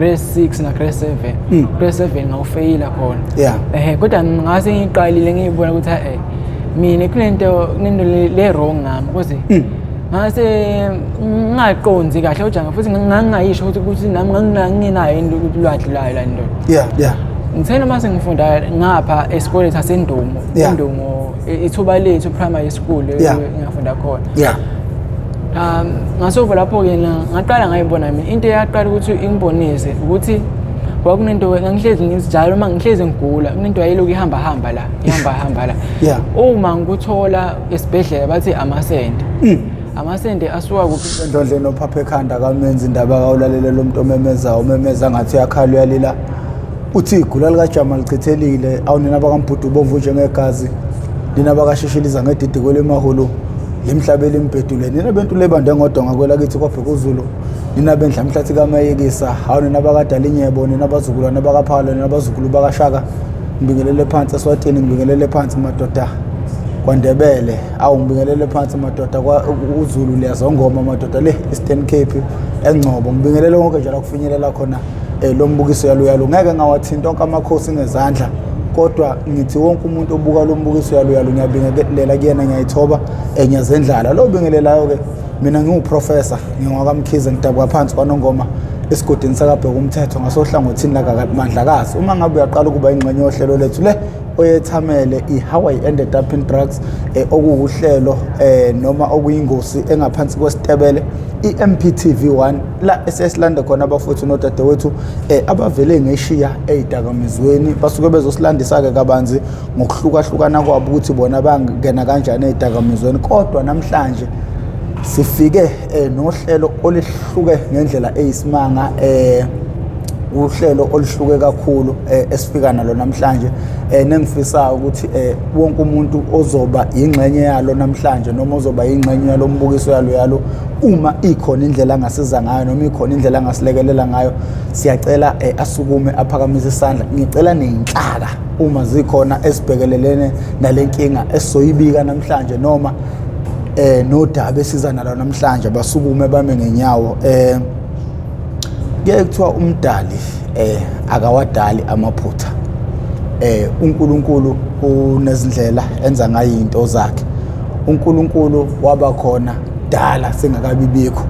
Grade 6 na grade 7. Grade 7 ngawufeyila khona. Yeah. Ehe, kodwa ngase ngiqalile ngiyibona ukuthi eh mina kunento le wrong ngami because ngase ngingaqondi kahle kodwa futhi ngangingayisho ukuthi nami nganginginayo into ulwazi lwayo la ndoda. Yeah. Ngithe noma sengifunda ngapha esikoleni saseNdumo, eNdumo ithuba lethu primary school engafunda khona. Ngasuka lapho-ke ngaqala ngayibona mina into eyaqala ukuthi ingibonise ukuthi kwakunento ngangihlezi ngizijalo uma ngihlezi ngigula kunento yayilokhu ihamba hamba la ihamba hamba la. Uma ngikuthola esibhedlela bathi amasende. Amasende asuka kuphi? Endlondleni ophapha ekhanda kamenzi indaba kawulalele lo muntu omemezayo umemeza ngathi uyakhala uyalila. Uthi igula likajama lichithelile awunina bakambhudu ubomvu njengegazi nina bakashishiliza ngedidi kwelemahulu limhlabeli imbhedule nina bentu lebande ngodonga kwelakithi kwabheka uZulu nina bendla mhlathi kamayekisa hawu nina bakadala inyebo nina abazukulwane bakaphalo nina abazukulu bakashaka ngibingelele phansi eSwatini ngibingelele phansi madoda kwaNdebele awu ngibingelele phansi madoda kwa uZulu liyazongoma madoda le Eastern Cape eNgcobo ngibingelele konke nje la kufinyelela khona lo mbukiso yalo yalo ngeke ngawathinta onke amakhosi ngezandla kodwa ngithi wonke umuntu obuka lo mbukiso yalo yalo ngiyabingelela kuyena ngiyayithoba ngiyazendlala lo bingelelayo ke mina ngiwuprofessor ngingwakamkhize ngidabuka phansi kwanongoma esigodini sakabheka umthetho ngasohlangothini lakaMandlakazi uma ngabe uyaqala ukuba ingxenye yohlelo lethu le oyethamele i-How I Ended Up in Drugs okuwuhlelo noma okuyingosi engaphansi kwesitebele i-MPTV1 la esesilande khona abafowethu nodadewethu abavele ngeshiya ey'dakamizweni basuke bezosilandisa-ke kabanzi ngokuhlukahlukana kwabo ukuthi bona bangena kanjani ey'dakamizweni kodwa namhlanje sifike nohlelo olihluke ngendlela eyisimanga uhlelo oluhluke kakhulu esifika nalo namhlanje nengifisa ukuthi wonke umuntu ozoba ingxenye yalo namhlanje noma ozoba ingxenye yalo mbukiso yalo yalo uma ikhona indlela angasiza ngayo noma ikhona indlela angasilekelela ngayo siyacela asukume aphakamise isandla ngicela nezinhlaka uma zikhona esibhekelelene nalenkinga esizoyibika namhlanje noma nodaba esiza nalo namhlanje basukume bame ngenyawo kuye kuthiwa umdali akawadali amaphutha uNkulunkulu unezindlela enza ngayo izinto zakhe uNkulunkulu waba khona dala singakabibikho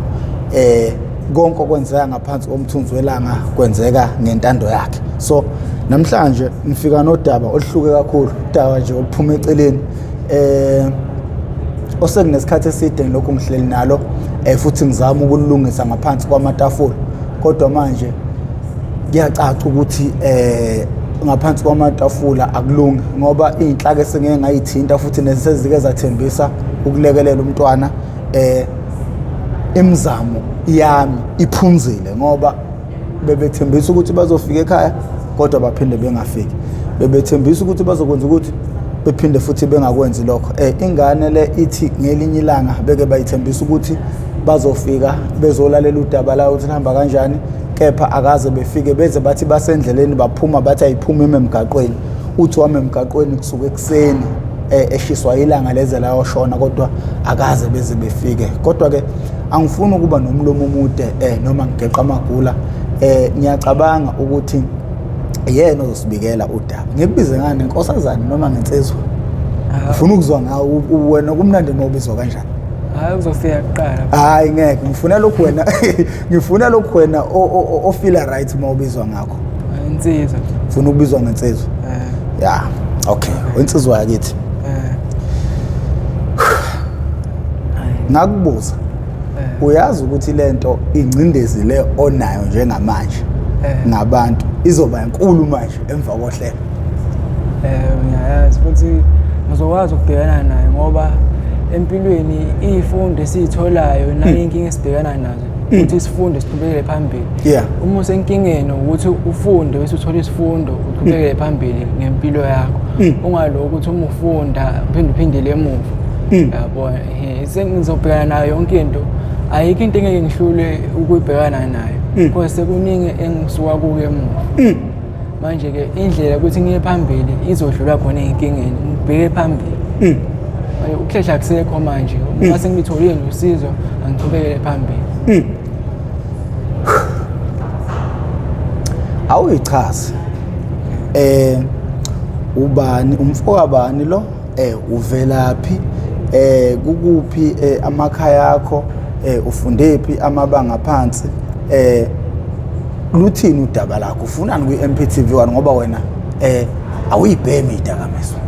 konke okwenzeka ngaphansi komthunzi welanga kwenzeka ngentando yakhe so namhlanje ngifika nodaba oluhluke kakhulu udaba nje oluphuma eceleni osekunesikhathi eside ngilokhu ngihleli nalo futhi ngizama ukulungisa ngaphansi kwamatafula kodwa manje kuyacaca ukuthi ngaphansi kwamatafula akulungi ngoba iy'nhlaka esengeke ngayithinta futhi nesezike zathembisa ukulekelela umntwana imizamo yami iphunzile ngoba bebethembisa ukuthi bazofika ekhaya kodwa baphinde bengafiki bebethembisa ukuthi bazokwenza ukuthi bephinde futhi bengakwenzi lokho ingane le ithi ngelinye ilanga beke bayithembisa ukuthi bazofika bezolalela udaba layo ukuthi hamba kanjani kepha akaze befike beze bathi basendleleni baphuma bathi ayiphuma ime emgaqweni uthi wame emgaqweni kusuka ekuseni eshiswa ilanga leze layoshona kodwa akaze beze befike kodwa ke angifuni ukuba nomlomo omude noma ngigeqa amagula ngiyacabanga ukuthi yena ozosibikela udaba ngikubize ngani nkosazana noma ngensizwa ngifuna ukuzwa ngawe wena kumnandi uma ubizwa kanjani Hayi uzofika kuqala. Hayi ngeke ngifuna lokhu wena ngifuna lokhu wena ofila right uma ubizwa ngakho. Insizwa. Ufuna ukubizwa ngensizwa. Yeah. Okay, insizwa yakithi. Ngakubuza. Uyazi ukuthi lento ingcindezi le onayo njengamanje ngabantu izoba inkulu manje emva kohlelo. Ngiyayazi futhi ngizokwazi ukubhekana nayo ngoba empilweni izifundo esiyitholayo nayinkinga esibhekana nazo ukuthi sifunde siqhubekele phambili. Uma usenkingeni ukuthi ufunde bese uthola isifundo uqhubekele phambili ngempilo yakho. Ungalokhu ukuthi uma ufunda uphinde uphindele emuva. Yabo, sengizobhekana nayo yonke into. Ayikho into engeke ngihlule ukuyibhekana nayo. Because sekuningi engisuka kuyo emuva. Manje ke indlela ukuthi ngiye phambili izodlula khona ey'nkingeni ngibheke phambili. Ukuhlehla akusekho manje uma sengitholile nje usizo angiqhubekele phambili. Awuyichaze. Ubani umfoka bani lo? Uvelaphi? Kukuphi amakhaya akho? Ufundephi amabanga phansi? Luthini udaba lakho? Ufunani kwi-MPTV 1 ngoba wena awuyibhemi idakamizwa?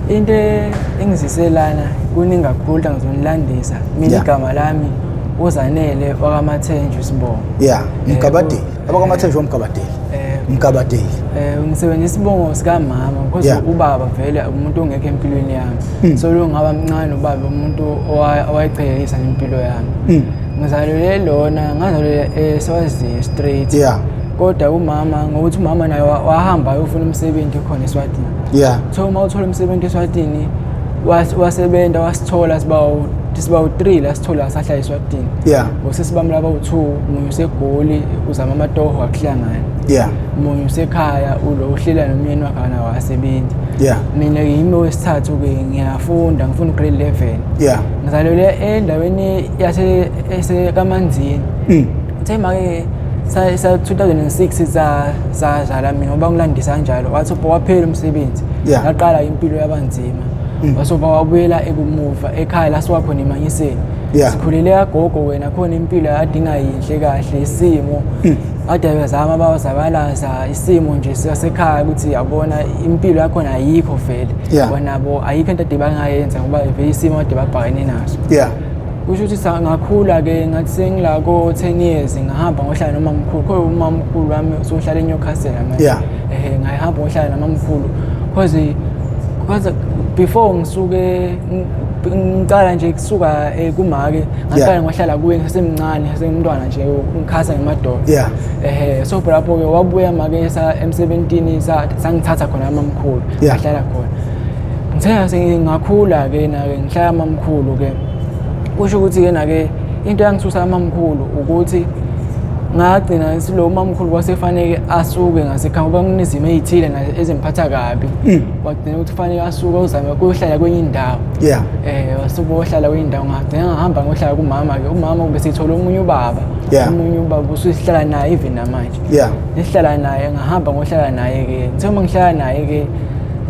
Into engiziselana kuningi kakhulu ngizonilandisa. Mina igama lami uZanele wakaMathenjwa isibongo. Yeah, Mgabadeli. AbakaMathenjwa uMgabadeli. Mgabadeli. Ngisebenzisa isibongo sikamama because ubaba vele umuntu ongekho empilweni yami. So lo ngaba mncane ubaba umuntu owayechelelisa impilo yami. Ngizalelwe lona, ngazalelwa eSwazini straight. Yeah. Kodwa umama ngokuthi umama naye wahamba ayofuna umsebenzi khona eSwatini. Yeah. So uma uthola umsebenzi eSwatini wasebenza wasithola siba u3 la sithola sahlala eSwatini. Yeah. Ngosesibami laba u2 umunye useGoli uzama amatoho akuhlangana. Yeah. Umunye usekhaya ulo uhlela nomyeni wakhe nawo asebenzi. Yeah. Mina yimi wesithathu ke ngiyafunda ngifunda grade 11. Yeah. Ngizalelwe endaweni yase kaManzini. Uthe make sa 2006 sazala mina ngoba ngilandisa kanjalo wathi waphela umsebenzi. Yaqala impilo yabanzima. Wasoba wabuyela ekumuva ekhaya la siwa khona eManyiseni. Sikhulele kagogo wena khona impilo yadinga yinhle kahle isimo. Ade bezama bawazabalaza isimo nje sasekhaya ukuthi yabona impilo yakho ayikho vele. Kwanabo ayikho into ade bangayenza ngoba vele isimo ade babhakene naso. Kusho ukuthi ngakhula ke ngathi sengila ko 10 years ngahamba ngohlala nomamkhulu. Khona umamkhulu wami usohlala eNewcastle manje. Ngahamba ngohlala nomamkhulu because before ngisuke ngiqala nje kusuka kumake ngaqala ngohlala kuye ngisemncane ngisemntwana nje ngikhasa ngemadolo. So lapho ke wabuya make sa emsebentini sangithatha khona amamkhulu ngahlala khona. Ngithe sengakhula ke na ke ngihlala amamkhulu ke. Kusho ukuthi ke na ke into yangisusa amamkhulu ukuthi ngagcina silo mamkhulu kwasefanele asuke ngasekhaya ngoba kunezimo ezithile ezimphatha kabi. Wagcina ukuthi kufanele asuke uzame ukuhlala kwenye indawo. Wasuke ohlala kwenye indawo ngagcina ngahamba ngohlala kumama ke. Umama ube sithola omunye ubaba. Omunye ubaba ususihlala naye even namanje. Ngihlala naye ngahamba ngohlala naye ke. Ngithe uma ngihlala naye ke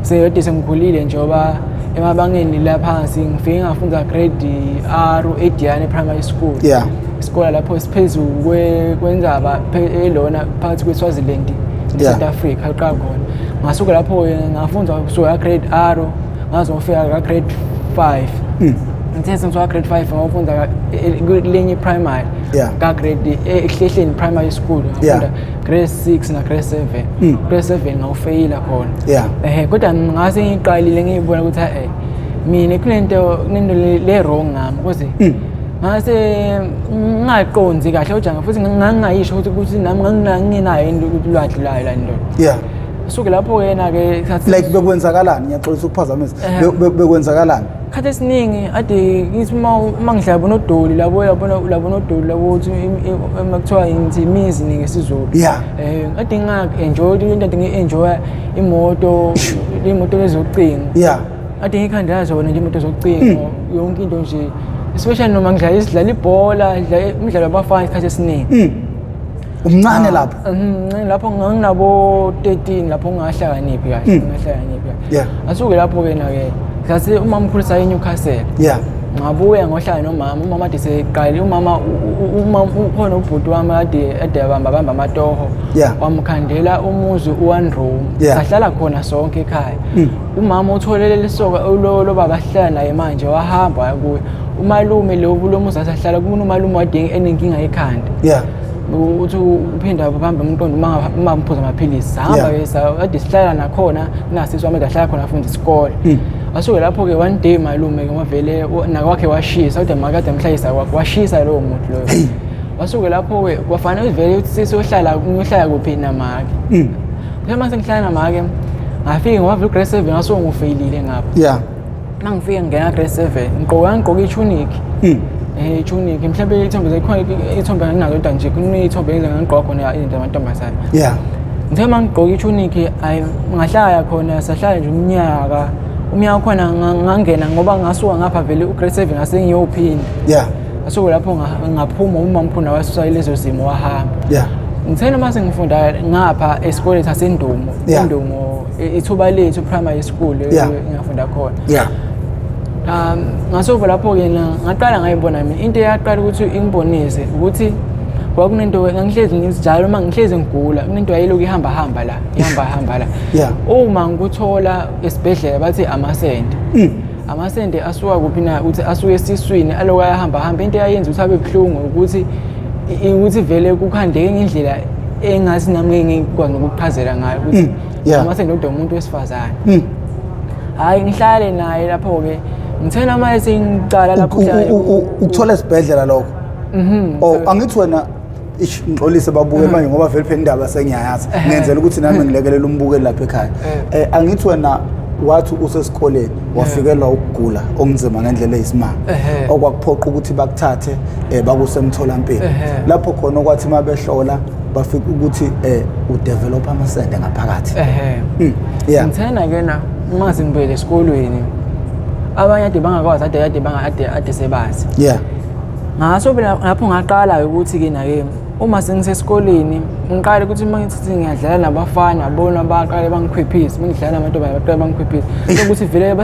seyode sengikhulile njengoba emabangeni laphansi ngifike ngafunda grade R eDiane Primary School. Isikole lapho siphezulu kwenzaba elona phakathi kweSwaziland neSouth Africa uqala khona. Ngasuka lapho ngafunda kusuka grade R ngazofika ka grade 5. Ngithe sengisuka grade 5 ngafunda kulenye primary ka grade eHlehleni Primary School ngafunda grade 6 na grade 7. Grade 7 ngawufeyila khona. Kodwa ngase ngiqalile ngiyibona ukuthi mina kunento le wrong ngami because ngase ngingaqondi kahle kodwa futhi ngangingayisho ukuthi nami nganginayo into ulwazi layo la nto. Suke lapho yena ke like bekwenzakalani? Ngiyaxolisa ukuphazamisa. Bekwenzakalani? Khathi esiningi ade ngithi uma ngidlala bonodoli labo labo nodoli labo ukuthi makuthiwa ngithi imizi ngesiZulu. Ade ngak-enjoy into ade ngi-enjoy imoto lezocingo. Ade ngikhandela zona nje imoto zocingo yonke into nje. Especially noma ngidlala ibhola, ngidlala umdlalo wabafana isikhathi esiningi. Umncane lapho? Lapho nganginabo 13 lapho ngingahlakaniphi kahle, ngingahlakaniphi kahle. Asuke lapho ke na ke ngathi umamkhulu saye eNewcastle. Ngabuya ngohlala nomama, umama ade seqale umama ukhona ubhuti wami ade bamba amatoho. Wamkhandela umuzi u-one room. Sahlala khona sonke ekhaya. Umama utholele lesoka lo baba ahlala naye manje wahamba waya kuye. Umalume lo muzi asahlala kumuntu umalume wade enenkinga ekhanda. Uthi uphinda ubambe umqondo uma mphuza amaphilisi. Sahamba ke ade sihlala nakhona nasisi wami ahlala khona afunda isikole. Asuke lapho ke one day malume ke mavele nakwakhe washisa kodwa makade emhlayisa kwakhe washisa lowo muntu loyo. Wasuke lapho ke kwafanele vele ukuthi siyohlala ngiyohlala kuphi namake. Phela mase ngihlala namake ngafika ngoba vele grade 7 ngasuke ngifeyilile ngapha. Mangifike ngena grade 7 ngigqoka itunic. Itunic mhlawumbe ithombe zikhona ithombe nginazo kodwa nje kuneyithombe engigqoka khona izinto zamantombazane. Ngithe mangigqoka itunic ayi ngahlala khona sahlala nje umnyaka. Umnyaka khona ngangena ngoba ngasuka ngapha vele ugrade 7 ngase ngiyophinda. Asuke lapho ngaphuma umamkhulu wasusa lezo zimo wahamba. Ngithe noma sengifunda ngapha esikoleni saseNdumo, eNdumo ithuba lethu primary school engafunda khona. Ngasuka lapho-ke ngaqala ngayibona mina into eyaqala ukuthi ingibonise ukuthi kwakunento ngangihlezi ngizijalo uma ngihlezi ngigula kunento yayilokhu ihamba hamba la ihamba hamba la. Uma ngikuthola esibhedlela bathi amasende. Amasende asuka kuphi na ukuthi asuke esiswini aloku ayahamba hamba. Into eyayenza ukuthi abe buhlungu ukuthi vele kukhandeke ngendlela engathi nami ngeke ngikwazi nokukuchazela ngayo ukuthi amasende odwa umuntu wesifazane. Hhayi ngihlale naye lapho-ke ngithena manje sengicala lapho ukuthola esibhedlela lokho. Oh angithi wena ish ngixolise babuke manje ngoba vele phela indaba sengiyayazi ngenzela ukuthi nami ngilekelele umbukeli lapha ekhaya. Angithi wena wathi usesikoleni wafikelwa ukugula okunzima ngendlela eyisimanga okwakuphoqa ukuthi bakuthathe bakuse emtholampilo lapho khona okwathi uma behlola bafika ukuthi udevelop amasende ngaphakathi. Yeah. Ngithena ke na uma sengibuyele esikolweni abanye ade bangakwazi ade ade ade sebazi. Ngaso lapho ngaqala ukuthi ke na-ke uma sengisesikoleni ngiqale ukuthi uma ngithi ngiyadlala nabafana bona baqale bangikhwephise, uma ngidlala namantombazane baqale bangikhwephise. Sokuthi vele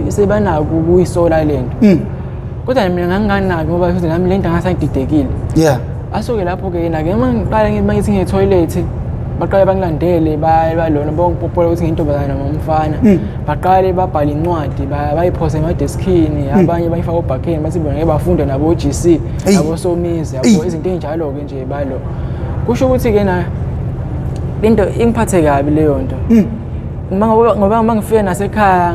sebanako ukuyisola le nto. Kodwa mina nganginganaki ngoba futhi nami le nto ngasangididekile. Asuke lapho-ke yena-ke uma ngiqale uma ngithi ngiye ethoyilethi baqale bangilandele balona bongipopola ukuthi ngiyintombazane noma umfana. Baqale babhale incwadi bayiphose emadeskini, abanye bayifake obhakheni bathi bona ngeke bafunde nabo-GC nabo-Somizi yabo izinto ey'njalo-ke nje balo. Kusho ukuthi-ke na into ingiphathe kabi leyo nto. Ngoba uma ngifika nasekhaya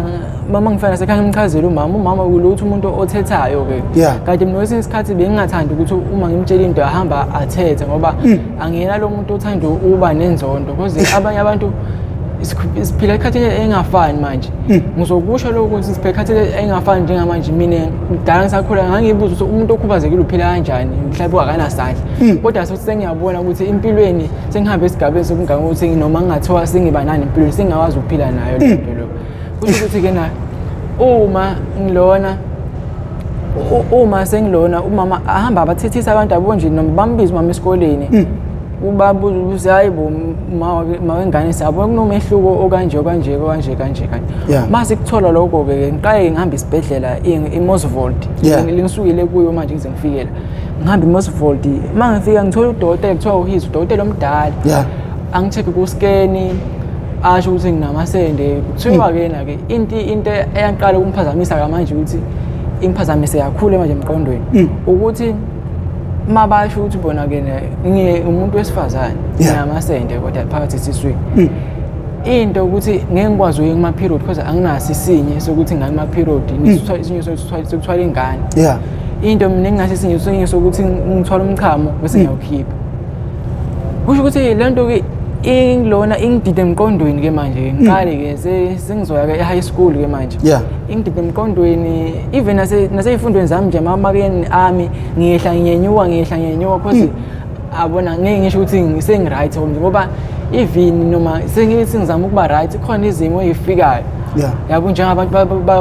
mama ngifika nasekhaya ngimchazele umama ulutho umuntu othethayo-ke. Kanti mina kwesinye isikhathi bengingathandi ukuthi uma ngimtshela into ahamba athethe ngoba angiyena lo muntu othanda ukuba nenzondo because abanye abantu siphila esikhathini engafani manje. Ngizokusho lokho ukuthi siphila esikhathini engafani njengamanje. Mina kudala ngisakhula ngangibuza ukuthi umuntu okhubazekile uphila kanjani, mhlawumbe akanasandla. Kodwa sokuthi sengiyabona ukuthi empilweni sengihambe esigabeni sokungaka ukuthi noma ngingathiwa sengiba nani empilweni sengingakwazi ukuphila nayo le nto lo. Kusho ukuthi-ke na uma ngilona uma sengilona umama ahamba abathethisa abantu abo nje noma bambize umama esikoleni ubabuza ukuthi hayi bo ma wengane sabo kunomehluko okanje okanje okanje kanje kanje. Mase kuthola lokho-ke ngiqale ngihambe isibhedlela iMosvold lingisukile kuyo manje ngize ngifikela ngihambe iMosvold. Uma ngifika ngithola udokotela kuthiwa uHiz, udokotela omdala. Angi-check-e ku-scan asho ukuthi nginamasende. Kuthiwa-ke na-ke into eyaqala ukumphazamisa kamanje ukuthi imphazamise kakhulu manje emqondweni ukuthi uma basho ukuthi bona-ke ngiye umuntu wesifazane nginamasende kodwa phakathi esiswini. Into ukuthi ngeke ngikwazi ukuya kuma-period because anginaso isinye sokuthi ngaya kuma-period, isinye sokuthwala ingane. Into mina enginaso isinye sokuthi ngithwala umchamo bese ngiyawukhipha. Kusho ukuthi le nto-ke ingilona ingidide emqondweni ke manje. Ngiqale-ke sengizoya-ke e-high school ke manje. Ingidide emqondweni even nasey'fundweni zami nje amamakeni ami ngiyehla ngiyenyuka ngiyehla ngiyenyuka because abona ngeke ngisho ukuthi sengi-right ngoba even noma sengithi ngizama ukuba right khona izimo ey'fikayo. Yabo njengabantu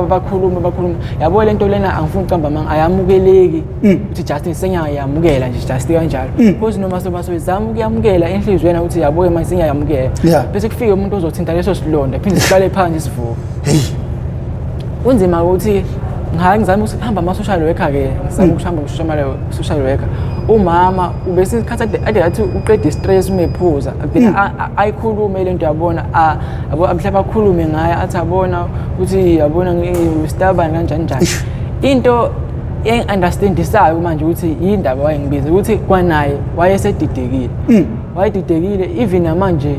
bakhuluma bakhuluma yabo le nto lena angifuni ukuqamba amanga ayamukeleki ukuthi just sengiyayamukela nje just kanjalo. Because noma soyizama ukuyamukela enhliziyweni ukuthi yabo manje sengiyayamukela. Bese kufike umuntu ozothinta leso silonda phinde siqale phansi sivuke. Kunzima ukuthi ngizama ukuhamba ama-social worker-ke, ngizama ukuhamba social worker. Umama ubese isikhathi ade athi uqeda i-stress uma ephuza, agcine ayikhulume le nto yabona, mhlawumbe akhulume ngayo athi abona ukuthi yabona ngistabani kanjani njani. Into engi-understandisayo manje ukuthi yindaba wayengibiza ukuthi kwanaye wayesedidekile. Wayedidekile even namanje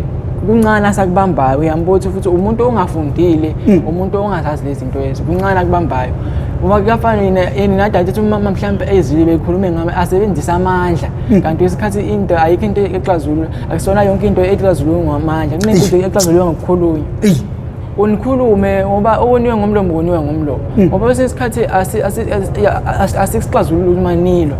kuncane asakubambayo uyambona ukuthi futhi umuntu ongafundile, umuntu ongazazi lezi zinto lezi, kuncane akubambayo. Ngoba kuyafana yena nadade ethi umama mhlawumbe ezile bekhulume ngami asebenzise amandla kanti isikhathi into ayikho into exazulula, akusona yonke into exazululwa ngamandla, kunento exazululwa ngokukhulunywa. Unikhulume ngoba okoniwe ngomlomo koniwe ngomlomo. Ngoba kwesinye isikhathi asikuxazulula uma nilwa.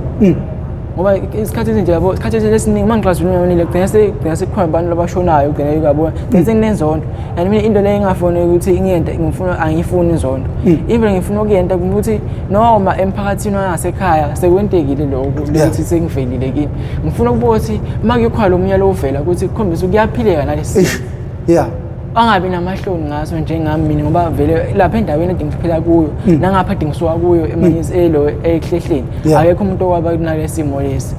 Ngoba isikhathi esinje yabo, isikhathi esiningi uma ngixazulula nonile kugcina sekukhona abantu abashonayo, kugcina yabo, gcina sekunenzondo. And mina into leyo engingafuni ukuthi ngiyente, ngifuna angiyifuni inzondo. Even ngifuna ukuyenta ukuthi noma emphakathini wangasekhaya sekwentekile lokho ukuthi sengivelile kimi. Ngifuna ukubuka ukuthi uma kukhona lo munye lovela ukuthi kukhombisa kuyaphileka nalesi simo. Angabi namahloni ngaso njengami mina, ngoba vele lapha endaweni ede ngiphila kuyo nangapha ade ngisuka kuyo emanisi elo ekuhlehleni akekho umuntu owaba kunale simo lesi.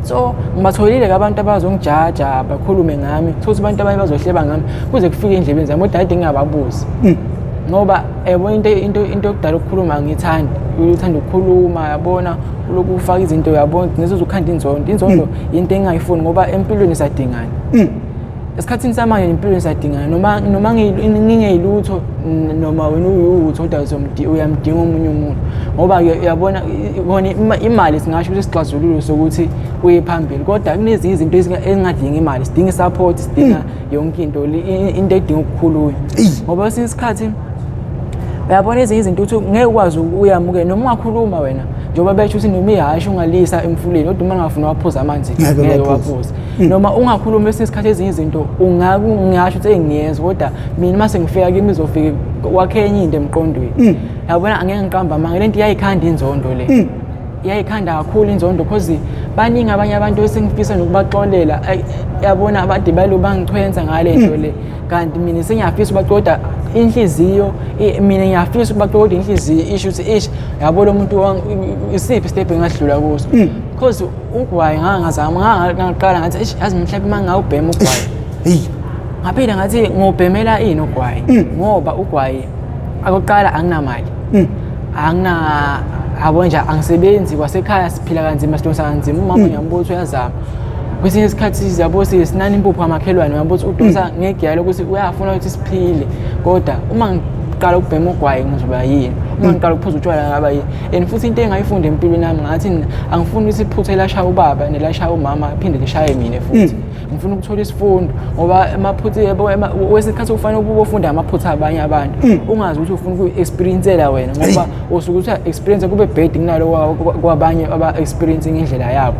So ngibatholile-ke abantu abazongijaja bakhulume ngami, futhi abantu abanye bazohleba ngami kuze kufike endlebeni zami, kodwa ade ngingababuzi. Ngoba yabo into yokudala ukukhuluma angiyithandi, uthanda ukukhuluma yabona, ulokhu ufaka izinto yabona, ngizwe ukhanda inzondo. Inzondo into engingayifuni ngoba empilweni sadingana. Esikhathini samanje empilweni sadingana, noma ngingeyilutho noma wena uyutho, kodwa uyamdinga omunye umuntu. Ngoba-ke uyabona kona imali singasho ukuthi isixazululo sokuthi uye phambili, kodwa kunezinye izinto ezingadingi imali, sidinga i-support, sidinga yonke into, into edinga ukukhulunywa. Ngoba kwesinye isikhathi uyabona ezinye izinto ukuthi ngeke ukwazi uyamukela noma ungakhuluma wena, njengoba besho ukuthi noma ihhashi ungalisa emfuleni, kodwa uma ungafuni waphuza amanzi ngeke waphuze. Noma ungakhuluma kwesinye isikhathi ezinye izinto ungasho ukuthi ngiyezwa, kodwa mina uma sengifika kimi izofike wakhe enye into emqondweni. Yabona angeke ngiqambe amanga, lento iyayikhanda inzondo le. Iyayikhanda kakhulu inzondo, because baningi abanye abantu esengifisa nokubaxolela, yabona abade balo bangichwenza ngale nto le, kanti mina sengiyafisa ukubaxola inhliziyo, mina ngiyafisa ukubaxola inhliziyo isho ukuthi ish yabo lo muntu isiphi step engadlula kuso. Because ugwayi ngangazama ngaqala ngathi eish yazi mhlawumbe uma ngawubhema ugwayi. Ngaphinde ngathi ngobhemela ini ugwayi, ngoba ugwayi akuqala anginamali. Angina yabo nje angisebenzi kwasekhaya, siphila kanzima, sidonsa kanzima, umama ngiyambuza ukuthi uyazama. Kwesinye isikhathi yabo sinani impuphu amakhelwane, uyambuza ukuthi udonsa ngegiya lokuthi uyafuna ukuthi siphile, kodwa uma ngiqala ukubhema ugwayi ngizoba yini, uma ngiqala ukuphuza utshwala ngaba yini. And futhi into engayifunda empilweni yami ngathi angifuni ukuthi iphutha elashaya ubaba nelashaya umama phinde lishaye mina futhi. Ngifuna ukuthola isifundo, ngoba amaphutha yebo kwesikhathi kufanele ube ufunda amaphutha abanye abantu, ungazi ukuthi ufuna ukuyi-experiencela wena, ngoba usuke uthi experience kube bad kunalo kwabanye aba-experiencing indlela yabo.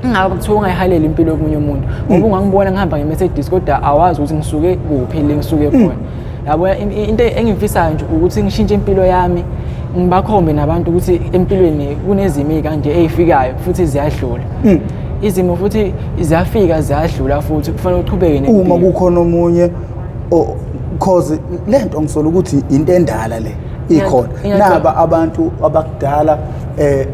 Ingabe kuthiwa ungayihaleli impilo yomunye umuntu, ngoba ungangibona ngihamba nge-Mercedes kodwa awazi ukuthi ngisuke kuphi le ngisuke khona. Yabo into engifisayo nje ukuthi ngishintshe impilo yami, ngibakhombe nabantu ukuthi empilweni kunezimo ey'kanje ey'fikayo futhi ziyadlula. Izimo futhi ziyafika ziyadlula futhi kufanele uchubeke nempilo. Uma kukhona omunye cause lento ngisola ukuthi into endala le ikhona. Naba abantu abakudala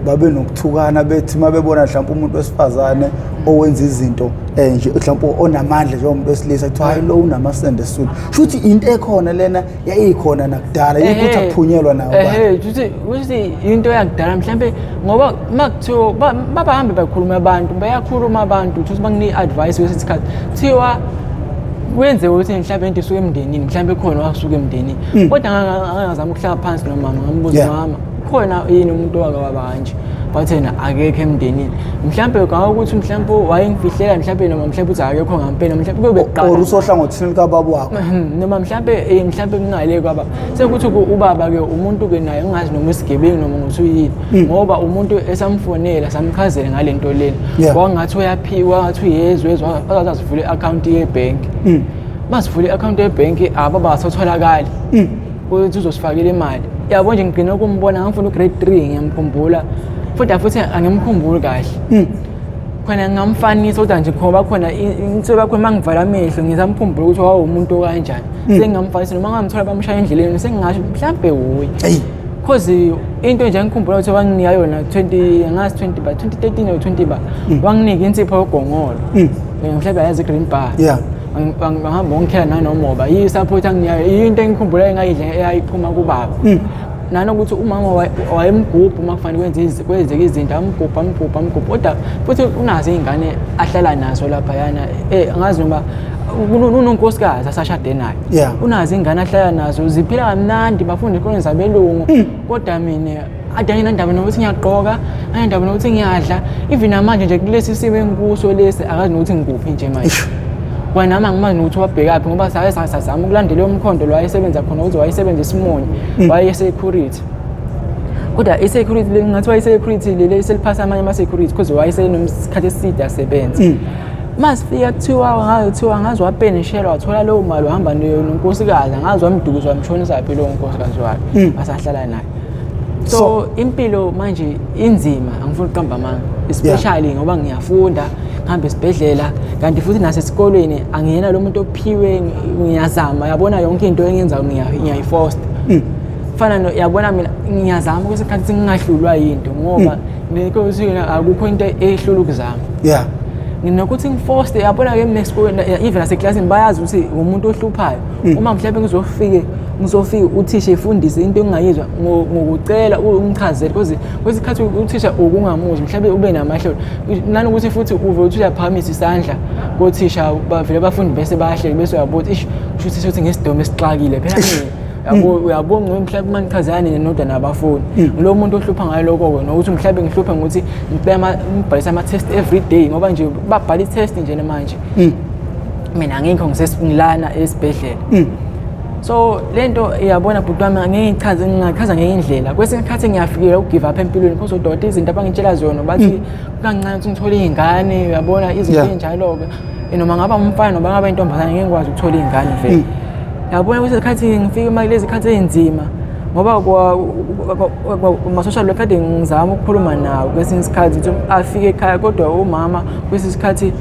babe nokuthukana bethi mabebona mhlawumbe umuntu wesifazane owenza izinto nje mhlawumbe onamandla njengomuntu wesilisa, kuthiwa hayi lo unamasende esiswini. Shuthi into ekhona lena yayikhona nakudala, yikuthi akuphunyelwa nayo. Shuthi into yakudala mhlambe, ngoba makuthiwa babahambe bakhuluma abantu, bayakhuluma abantu, uthi bakunike advice kwesinye isikhathi. Kuthiwa kwenzeka ukuthi mhlawumbe into isuke emndenini, mhlawumbe khona wasuka emndenini. Kodwa ngangazama ukuhlala phansi nomama, ngambuza mama, khona yini umuntu owake waba kanje? Wathi yena akekho emndenini. Mhlawumbe ukuthi mhlawumbe wayengifihlela, mhlawumbe noma mhlawumbe uthi akekho ngampela, mhlawumbe kube kuqala. Or usohlangothini likababa wakho. Noma mhlawumbe mhlawumbe kungale kwaba. Sekuthi ubaba ke umuntu ke naye ungazi noma isigebengu noma ngokuthi uyini. Ngoba umuntu esamfonela samchazela ngalento lena. Wangathi uyaphiwa, wangathi uyezwe, ezwa azivule i-account yebhenki. Masivule i-account yebhenki ababa asatholakali. Ukuthi uzosifakela imali. Yabo nje ngigcina ukumbona ngangifuna u-grade 3 ngiyamkhumbula. Futhi angimkhumbuli kahle. Khona ngingamfanisa kodwa nje ngoba khona insuku khona mangivala amehlo ngisamkhumbula ukuthi wawumuntu okanjani. Sengingamfanisa noma ngamthola bamshaya endleleni sengingasho mhlambe uye. Cause into nje engikhumbula ukuthi wanginika yona 20 ngazi 20 ba 2013 or 20 ba wanginika insipho yogongolo. Mhlawumbe ayazi green bar. Ngihamba ngikhela nanomoba. Yi-support anginika into engikhumbula engayidla eyayiphuma kubaba. Nanokuthi umama wayemgubha uma kufanele kwenzeke izinto, amgubha amgubha amgubha, kodwa futhi unazo iy'ngane ahlala nazo laphayana. Angazi noma unonkosikazi asashade naye. Unazo iy'ngane ahlala nazo, ziphila kamnandi, bafunda ey'koleni zabelungu. Kodwa mina ade anginandaba nokuthi ngiyagqoka, anginandaba nokuthi ngiyadla. Even namanje nje kulesi simo engikuso lesi akazi nokuthi ngikuphi nje manje. Kwanami angimazi nokuthi wabhekaphi, ngoba sake sazama ukulandela umkhondo lo wayesebenza khona, ukuthi wayesebenza isimunye, wayesecurity. Kodwa i-security le ngathiwa i-security leli seliphasa amanye ama-security because wayesenomsikhathi eside asebenza. Masifika kuthiwa ngaze kuthiwa ngaze wapenishelwa wathola leyo mali wahamba nonkosikazi, angazi wamdukuza wamshonisa phi lowo nkosikazi wakhe asahlala naye. So impilo manje inzima, angifuni ukuqamba amanga, especially ngoba ngiyafunda, ngihamba esibhedlela, kanti futhi nasesikolweni angiyena lo muntu ophiwe. Ngiyazama, yabona, yonke into engiyenzayo ngiyayifosta. Fana no, yabona, mina ngiyazama kwesinye isikhathi ngingahlulwa yinto ngoba nikothi akukho into ehlula ukuzama. Nginokuthi ngifoste, yabona-ke mina esikolweni, even naseklasini bayazi ukuthi umuntu ohluphayo. Uma mhlawumbe ngizofike uthisha efundise into engingayizwa, ngokucela ungichazele, because kwesikhathi uthisha ukungamuzwa mhlawumbe ube namahlelo nanokuthi futhi uve uthisha aphakamisa isandla kothisha bavele abafundi bese bayahleka, bese uyabona ukuthi ish, kusho uthisha ukuthi ngesidomo esixakile phela mina. Yabo, uyabona mhlawumbe uma ngichazela nina nodwa nabafundi, ngilo muntu ohlupha ngayo lokho-ke, nokuthi mhlawumbe ngihluphe ngokuthi ngicela ngibhalise ama-test every day, ngoba nje babhala i-test nje manje mina angikho, ngilana esibhedlela. So le nto, iyabona bhuti wami, angeke ngichaze, ngingachaza ngenye indlela. Kwesinye isikhathi ngiyafikela uku-give up empilweni because odokotela izinto abangitshela zona bathi kancane ukuthi ngithole iy'ngane, uyabona, izinto ey'njalo-ke. Noma ngaba umfana noma ngaba intombazane, ngeke ngikwazi ukuthola iy'ngane vele. Yabona, kwesinye isikhathi ngifike uma kulezi khathi ey'nzima ngoba ma-social worker kade ngizama ukukhuluma nawo kwesinye isikhathi ukuthi afike ekhaya, kodwa umama kwesinye isikhathi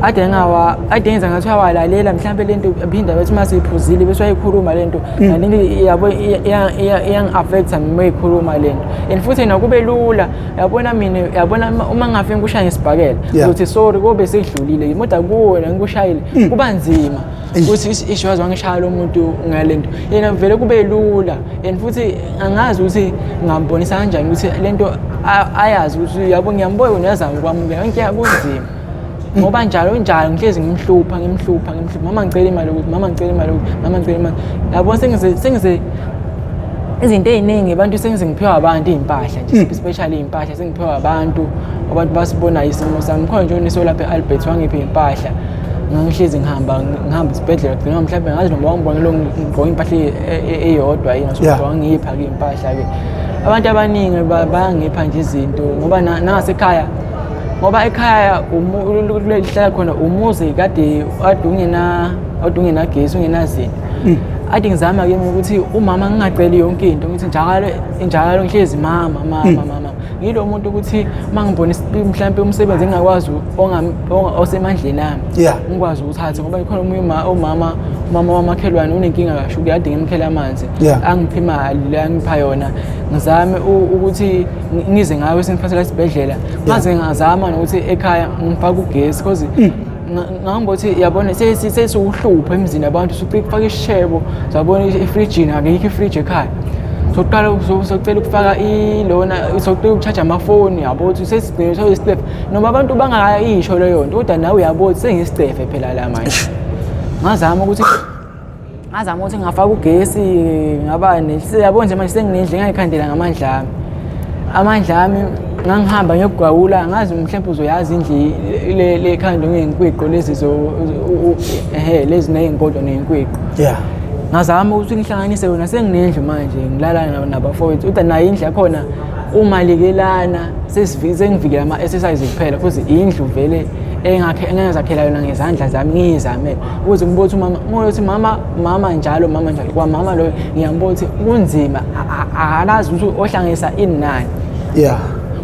ade ngawa ade ngenza ngathi uyawalalela mhlawumbe le nto, phinda bethi uma siyiphuzile bese uyayikhuluma le nto. Kanti yabo iyangi-affect-a uma eyikhuluma le nto, and futhi nakube lula, yabona, mina, yabona, uma ngingafike ngikushaye ngesibhakela, uzothi sorry, kobe sekudlulile, kodwa kuwena ngikushayile kuba nzima ukuthi isho wazi wangishaya lo muntu ngale nto, yena vele kube lula. And futhi angazi ukuthi ngingambonisa kanjani ukuthi le nto ayazi ukuthi, yabo, ngiyambona uyazama ukwamukela inkinga, kunzima ngoba njalo njalo ngihlezi ngimhlupha, ngimhlupha, ngimhlupha, mama ngicela imali yokuthi, mama ngicela imali yokuthi, mama ngicela imali. Yabo, sengize izinto ey'ningi abantu sengize ngiphiwa abantu iy'mpahla nje, especially iy'mpahla sengiphiwa abantu, abantu basibonayo isimo sami. Khona nje uniso lapha e-Albert wangipha iy'mpahla, ngangihlezi ngihamba ngihamba isibhedlela, gcina mhlawumbe ngazi noma wangibona lo ngigqoke impahla eyodwa yini. Wangipha-ke iy'mpahla-ke. Abantu abaningi bayangipha nje izinto ngoba nangasekhaya, ngoba ekhaya lihlala khona umuzi kade kade ungena kade ungenagesi, ungenazinto. Ade ngizama-ke ukuthi umama ngingaceli yonke into, ngithi njalo njalo ngihlezi mama, mama, mama. Ngilo muntu ukuthi uma ngibona mhlawumbe umsebenzi engingakwazi osemandleni ami, ngikwazi ukuthatha, ngoba ikhona omunye umama wamakhelwane unenkinga kashuki, kade ngimkhela amanzi, angiphe imali le angipha yona, ngizame ukuthi ngize ngayo sengiphathela esibhedlela. Ngaze ngazama nokuthi ekhaya ngifake ugesi because ngangibona ukuthi, yabona, sesiwuhlupho emzini abantu, usucika ukufaka isishebo, sabona efrijini akekho ifriji ekhaya, sokuqala socela ukufaka ilona, sokucela uku-charge amafoni, yabo, ukuthi sesigcine seyisicefe, noma abantu bangakayisho leyo nto, kodwa nawe uyabo ukuthi sengisicefe phela la manje. Ngazama ukuthi ngingafaka ugesi, ngaba yabo nje manje senginendlu engayikhandela ngamandla ami, amandla ami. Ngangihamba ngiyokugawula, ngazi mhlawumbe uzoyazi indlu le khando ngey'nkwiqo lezi ehe, lezi ney'ngodo ney'nkwiqo. Ngazama ukuthi ngihlanganise yona, senginendlu manje, ngilala nabafowethu, kodwa nayo indlu yakhona uma likelana sengivikela ama-exercise kuphela, because indlu vele engazakhela yona ngezandla zami, ngiyizamele ukuze ngibone ukuthi umama, ngibone ukuthi mama, mama njalo, mama njalo, kwamama loyo ngiyambona ukuthi kunzima, akalazi ukuthi ohlanganisa inani.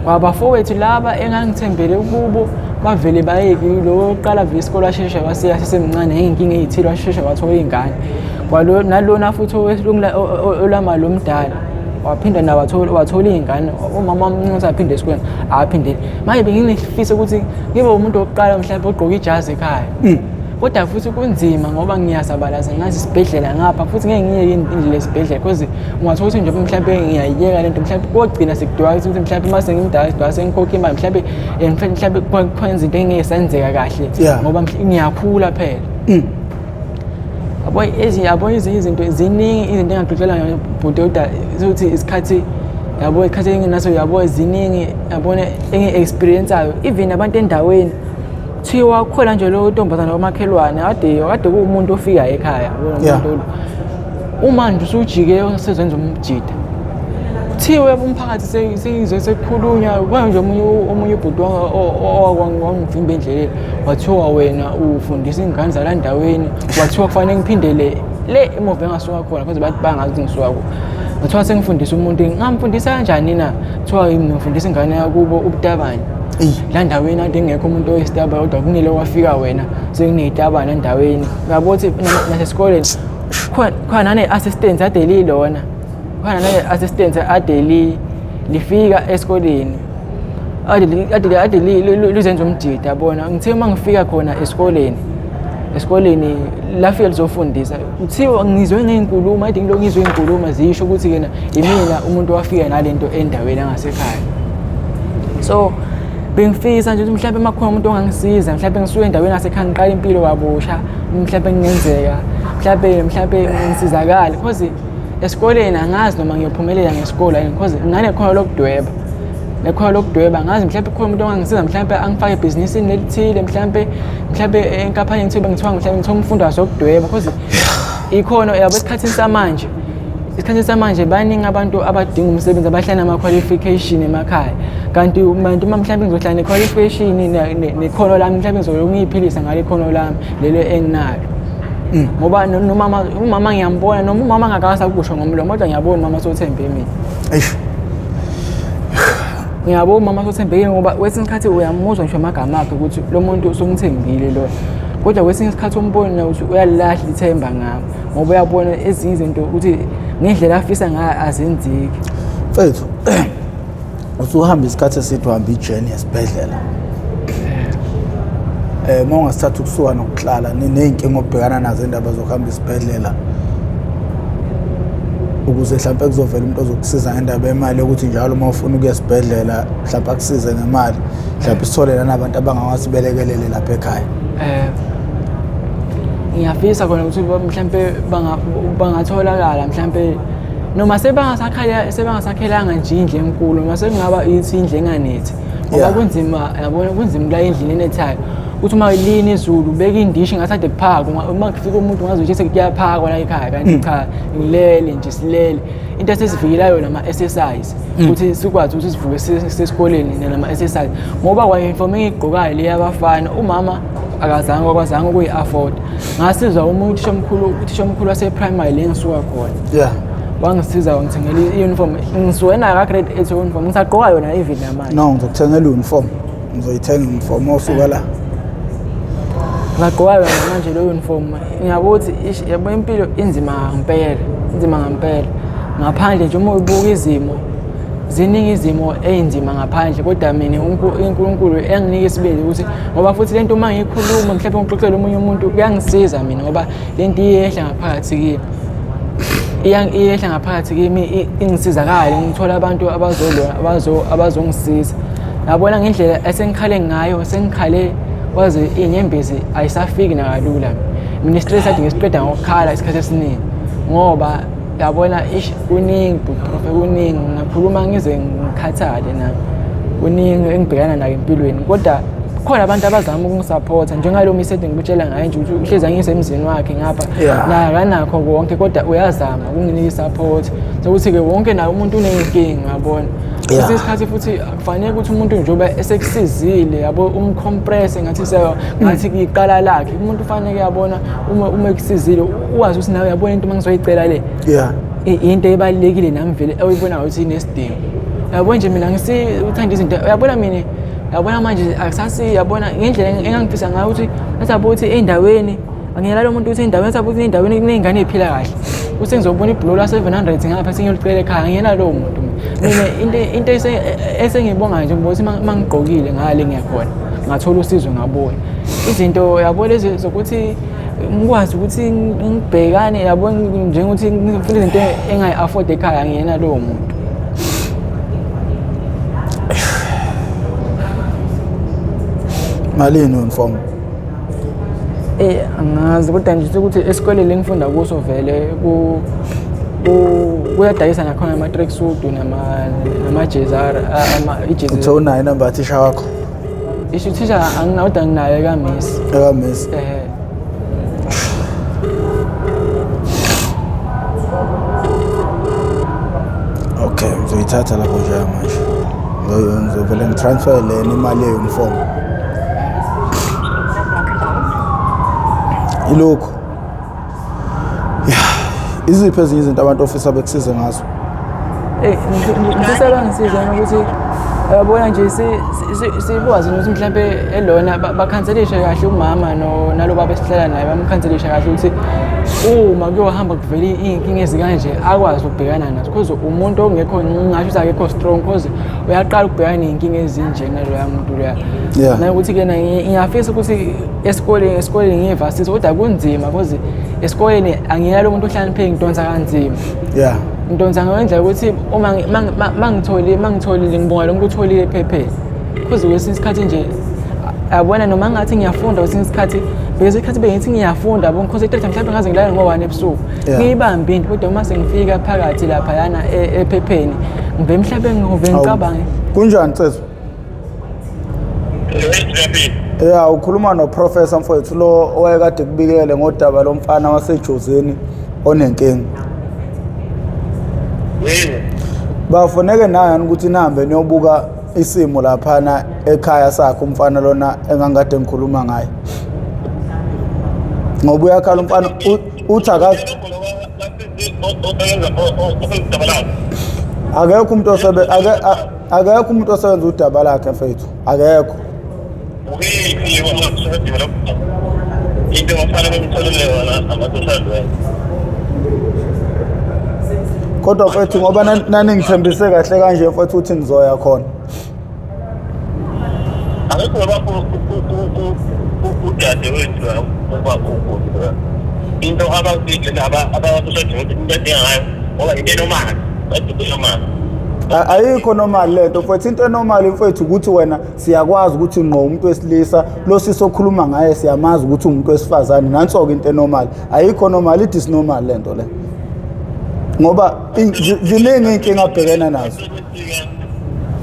Kwabafowethu laba engangithembele kubo bavele bayeke. Lo wokuqala vele isikole washesha wasiya sisemncane ngey'nkinga ey'thile, washesha wathola iy'ngane. Kwalo nalona futhi olama lo mdala waphinda naye wathola iy'ngane. Umama wamncinci aphinde esikoleni, aphindele. Manje benginesifiso ukuthi ngibe umuntu wokuqala mhlawumbe ogqoke ijazi ekhaya, kodwa futhi kunzima ngoba ngiyazabalaza ngazi isibhedlela ngapha, futhi ngeke ngiyeke indlela esibhedlela, because ungathola ukuthi njengoba mhlawumbe ngiyayiyeka lento, mhlawumbe kogcina sekudwala ukuthi mhlawumbe uma sengimdala sidwala sengikhokha imali, mhlawumbe mhlawumbe khona izinto engeke senzeka kahle ngoba ngiyakhula phela. Yabo, ezinye, yabo, ezinye izinto ziningi, izinto engaxoxela ngayo bhuti, kodwa ukuthi isikhathi, yabo, isikhathi enginaso, yabo, ziningi, yabona, engi-experience-ayo. Even abantu endaweni kuthiwa khona nje lo ntombazana wamakhelwane kade kuwumuntu ofika ekhaya, yabo, umuntu lo. Uma nje usujike usezenza umjida. Kuthiwe umphakathi sengizwe sekukhulunywa manje omunye ubhuti owangivimba endleleni, wathiwa wena ufundisa iy'ngane zala ndaweni, wathiwa kufanele ngiphindele le emuva engasuka khona because bathi bangazi ukuthi ngisuka kuphi. Ngathiwa sengifundisa umuntu, ngamfundisa kanjani na? Kuthiwa ngifundisa ingane yakubo ubutabane. La ndaweni ade ngekho umuntu oyisitabane, kodwa kunile wafika wena sekuney'tabane endaweni. Uyabo ukuthi nasesikoleni khona nane-assistant ade lilona, khona nane-assistant ade lifika esikoleni ade lizenza umjida, yabona. Ngithe uma ngifika khona esikoleni lafika lizofundisa, kuthiwa ngizwe ngey'nkulumo, ade ngilokhu ngizwe iy'nkulumo zisho ukuthi kena imina umuntu owafika nalento endaweni yangasekhaya. So bengifisa nje ukuthi mhlawumbe uma kukhona umuntu ongangisiza, mhlawumbe ngisuke endaweni yasekhaya ngiqale impilo kabusha, mhlawumbe kungenzeka, mhlawumbe ngisizakale, because esikoleni angazi noma ngiyophumelela ngesikole yini, because nginanekhono lokudweba, nekhono lokudweba angazi, mhlawumbe kukhona umuntu ongangisiza, mhlawumbe angifake ebhizinisini elithile, mhlawumbe enkampanini ethile, ngithiwa mhlawumbe ngithiwa umfundaze wokudweba, because ikhono yabo esikhathini samanje. Esikhathini samanje baningi abantu abadinga umsebenzi abahlala nama-qualification emakhaya, kanti manje uma mhlawumbe ngizohlala ne-qualification nekhono lami, mhlawumbe ngizoloku ngiyiphilisa ngalo ikhono lami lelo enginalo. Ngoba nomama, umama ngiyambona, noma umama angakasa kusho ngomlomo, kodwa ngiyabona umama sothembe mina. Eish. Ngiyabona umama sothembekile, ngoba kwesinye isikhathi uyamuzwa ngisho amagama akhe ukuthi lo muntu usungithembile lo, kodwa kwesinye isikhathi umbone ukuthi uyalilahla ithemba ngami, ngoba uyabona ezinye izinto ukuthi ngendlela afisa ngayo azenzeki. Mfethu, usuhamba isikhathi eside, uhamba i-journey esibhedlela. Uma ungasithatha ukusuka nokuhlala ney'nkinga obhekana nazo indaba zokuhamba isibhedlela, ukuze mhlawumpe kuzovela umuntu ozokusiza ngendaba yemali yokuthi njalo uma ufuna ukuya esibhedlela mhlawumpe akusize ngemali, mhlawumpe sithole nanabantu abangakwazi belekelele lapha ekhaya. Ngiyafisa khona ukuthi mhlawumpe bangatholakala, mhlawumpe noma sebangasakhelanga nje indlu enkulu, noma sekungaba ithi indlu enganethi, ngoba kunzima, yabona, kunzima kula endlini enethayo, ukuthi uma lina izulu ubeka indishi ngathi ade kuphakwa, uma kufika umuntu ungazi ukuthi sekuyaphakwa la ekhaya, kanti cha, ngilele nje, silele. Into esesivikelayo nama-exercise, ukuthi sikwazi ukuthi sivuke sesikoleni nama-exercise, ngoba kwa-uniform engiyigqokayo le yabafana umama akazange wakwazanga ukuyi-afford. Ngasizwa uma uthisha omkhulu wase-primary le ngisuka khona. Wangisiza wangithengela i-uniform, ngisuke nayo ka-grade 8 uniform, ngisagqoka yona even namanje. No, ngizokuthengela i-uniform, ngizoyithenga i-uniform osuka la. Ngagqoka yona manje leyo uniform. Ngiyabona ukuthi yabo impilo inzima ngempela, inzima ngempela ngaphandle nje. Uma ubuka izimo, ziningi izimo ey'nzima ngaphandle, kodwa mina uNkulunkulu enginika isibindi ukuthi, ngoba futhi lento uma ngiyikhuluma mhlawumbe ngixoxele omunye umuntu, kuyangisiza mina, ngoba lento iyehla ngaphakathi kimi, iyehla ngaphakathi kimi, ingisizakale, ngithola abantu abazongisiza. Yabona ngendlela esengikhale ngayo, sengikhale kwaze iy'nyembezi ayisafiki nakalula. Mina i-stress ade ngisiqeda ngokukhala isikhathi esiningi, ngoba yabona ish, kuningi Prof, kuningi, ngingakhuluma ngize ngikhathale nami, kuningi engibhekana nako empilweni, kodwa khona abantu abazama ukungisaphotha njengalo misede ngikutshela ngaye nje ukuthi uhlezi angisemzini wakhe ngapha, naye akanakho konke, kodwa uyazama ukunginika i-support sokuthi-ke wonke naye umuntu uney'nkinga, uyabona. Kwesinye isikhathi futhi akufanele ukuthi umuntu njengoba esekusizile, yabo, umcompresse ngathi ngathi iqala lakhe. Umuntu ufanele, yabona, uma ekusizile uwazi ukuthi nawe, uyabona, into uma ngizoyicela le, into ebalulekile nami vele oyibonayo ukuthi inesidingo. Uyabona nje mina uthanda izinto, uyabona mina, uyabona manje akusasi, uyabona ngendlela engangifisa ngayo ukuthi ngathi ukuthi endaweni angiyela lo muntu ukuthi endaweni sabe ukuthi endaweni kuney'ngane ey'phila kahle, ukuthi ngizobona ibhulo la-700 ngapha sengiyolicela ekhaya, ngiyena lowo muntu mina. Into esengiyibongayo nje, ngibona ukuthi uma ngigqokile ngale ngiyakhona ngathola usizo, ngabuya izinto, yabo, lezi zokuthi ngikwazi ukuthi ngibhekane, yabo, njengokuthi ngifuna izinto engayi-afford ekhaya, ngiyena lowo muntu. Malini uniform? Angazi, kodwa nje ukuthi esikoleni engifunda kuso vele kuyadayisa nakhona ama-tracksuit namajezi, ijezi. Uthe unayo inamba yathisha wakho? Isho uthisha anginawo, kodwa nginayo ekamisi. Ekamisi. Eh. Okay. Ngizoyithatha lapho nje manje. Ngizovele ngitransfer lena imali ye-uniform. Ilokhu. Yeah. Iziphi ezinye izinto abantu ofisa bekusize ngazo? Eh, ngifisa bangisize ukuthi yabona nje sikwazi ukuthi mhlampe elona bakhanselishe kahle umama nalo baba esihlala naye bamkhanselishe kahle ukuthi uma kuyohamba kuvele iy'nkinga ezikanje akwazi ukubhekana nazo because umuntu ongekho ngingasho ukuthi akekho strong because uyaqala ukubhekana ney'nkinga ezinje naloya muntu loya nanokuthi-ke ngiyafisa ukuthi esikoleni esikoleni ngiyevasithi kodwa kunzima because esikoleni angiyena lo muntu ohlakaniphile ngidonsa kanzima yeah ngidonsa ngendlela ukuthi uma mangitholile mangitholile ngibonga lo muntu utholile ephepheni because kwesinye isikhathi nje yabona noma ngathi ngiyafunda kwesinye isikhathi because isikhathi bengithi ngiyafunda yabo ngiconcentrate mhlawumbe ngaze ngilale ngo-one ebusuku ngiyibambe into kodwa uma sengifika phakathi laphayana ephepheni ngive mhlawumbe ngive ngicabange Kunjani Cethu? Ya ukhuluma noProfessor mfowethu lo owayekade kubikele ngodaba lomfana waseJozini onenkinga. Yebo. Bafuneke nani ukuthi nihambe niyobuka isimo laphana ekhaya sakhe umfana lona engangikade ngikhuluma ngaye. Ngoba uyakhala umfana uthi akazi akekho umuntu osebe akekho umuntu osebenza udaba lakhe mfethu akekho into bafanele bemtholele yona ama-social worker kodwa mfethu ngoba naningithembise kahle kanje mfethu ukuthi nizoya khona akekho ngoba udadewethu uba into abasosha into edinga ngayo ngoba into enomali into enomali Ayikho normal lento mfethu. Into enormal mfethu ukuthi wena siyakwazi ukuthi ngqo umuntu wesilisa lo sisi okhuluma ngaye siyamazi ukuthi umuntu wesifazane. Nanso-ke into enormal. Ayikho normal, i-disnormal lento le. Ngoba ziningi iy'nkinga abhekene nazo.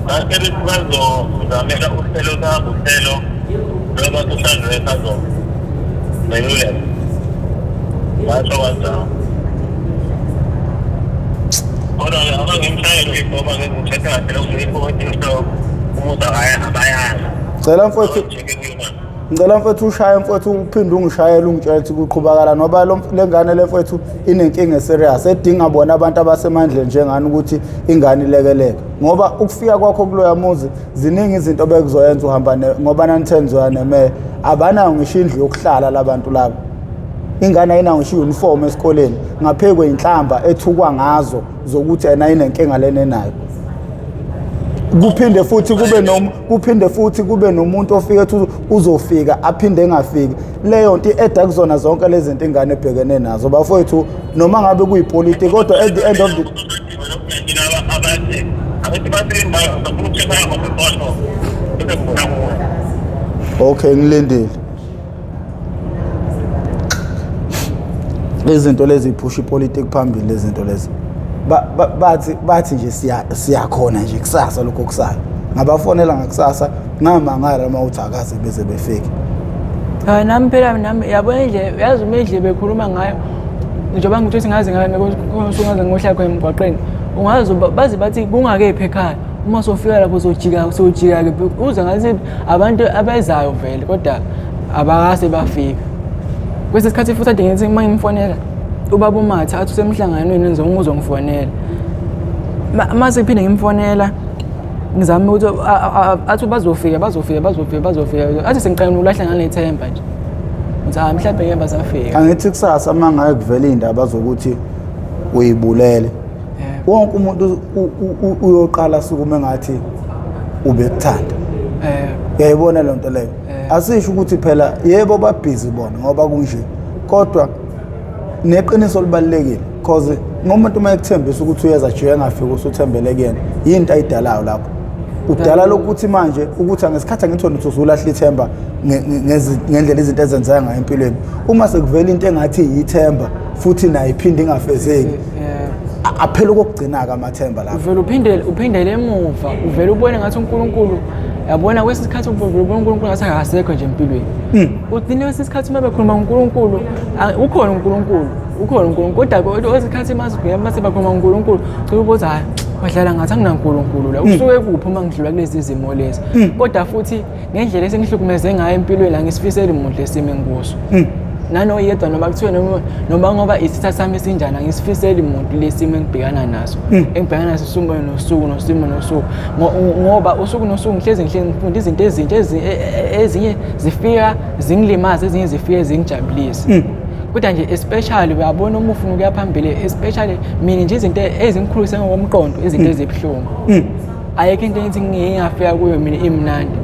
Basebethi bazozamela uhlelo labo uhlelo lwaba-social worker zomeluleka. Basho kanjalo. Kodwa-ke abangimshayeli ngoba ngizithethe kahle lokhu yikho umuntu abayazi. Cela mfowethu Ngicela mfethu ushaye mfethu uphinde ungishayele ungitshele ukuthi kuqhubakala ngoba le ngane le mfethu inenkinga eserious edinga bona abantu abasemandleni njengani ukuthi ingane ilekeleke ngoba ukufika kwakho kuloya muzi ziningi izinto obekuzoyenza uhamba ngoba nanithe nizoya nemeya abanayo ngisho indlu yokuhlala labantu laba ingane ayinayo ngisho i-uniform esikoleni ngaphezu kwey'nhlamba ethukwa ngazo zokuthi ena inenkinga lena enayo kuphinde futhi kube nom kuphinde futhi kube nomuntu ofika ethi uzofika aphinde engafiki leyo nto i-eda kuzona zonke lezi zinto ingane ebhekene nazo bafowethu noma ngabe kuyipolitiki kodwa at the end of the Okay ngilindile izinto lezi iphusha ipolitiki phambili lezi zinto lezi bathi bathi nje siya siyakhona nje kusasa lokho kusayo ngabafonela ngakusasa ngamangala uma uthi akaze beze befike cha nami phela nami yabona indlela yazi uma indlela bekhuluma ngayo njengoba ngithi ngaze ngaze ngohlala khona emgwaqeni ungaze baze bathi kungakephi ekhaya uma sofika lapho sojika sojika-ke uze ngathi abantu abezayo vele kodwa abakase bafika kwesinye isikhathi futhi ade ngithi uma ngimfonela ubaba umatha athi usemhlanganweni uzongifonela uma sekuphinde ngimfonela ngizame ukuthi athi bazofika bazofika bazofika bazofika athi sengiqala ulahla nganethemba nje ukuthi hayi mhlawumbe ngeke basafika angithi kusasa uma ngaye kuvela iy'ndaba zokuthi uyibulele wonke umuntu uyoqala asukume ngathi ubekuthanda uyayibona le nto leyo asisho ukuthi phela yebo babhizi bona ngoba kunje kodwa neqiniso libalulekile cause ngomuntu uma ekuthembisa ukuthi uyeza jike engafiki usuthembele kuyena yinto ayidalayo lapho udala lokuthi manje ukuthi ngesikhathi angithi wena uthi usulahla ithemba ngendlela izinto ezenzeka ngayo empilweni uma sekuvela into engathi yithemba futhi nayo iphinde ingafezeki aphela okokugcina-ke amathemba lapho uvele uphindele uphindele emuva uvele ubone ngathi uNkulunkulu yabona kwesinye isikhathi uvele ubone uNkulunkulu ngathi akasekho nje empilweni ugcine kwesinye isikhathi uma bekhuluma ngoNkulunkulu ukhona uNkulunkulu ukhona uNkulunkulu kodwa kwesinye isikhathi uma sibheka uma sebakhuluma ngoNkulunkulu ugcine ubuza hayi Badlala ngathi anginaNkulunkulu la. Usuke kuphi uma ngidlula kulezi zimo lezi? Kodwa futhi ngendlela esengihlukumeze ngayo empilweni angisifiseli muntu lesimo engikuso. Nanoyedwa noma kuthiwe noma ngoba isitha sami esinjani angisifiseli muntu lesimo engibhekana naso. Engibhekana naso usuku nosuku nosimo nosuku. Ngoba usuku nosuku ngihlezi ngifunda izinto ezintsha ezinye zifika zingilimaze, ezinye zifike zingijabulise. Kodwa nje especially uyabona uma ufuna ukuya phambili, especially mina nje izinto ezingikhulise ngokomqondo, izinto ezibuhlungu. Ayikho into engithi ngingafika kuyo mina imnandi.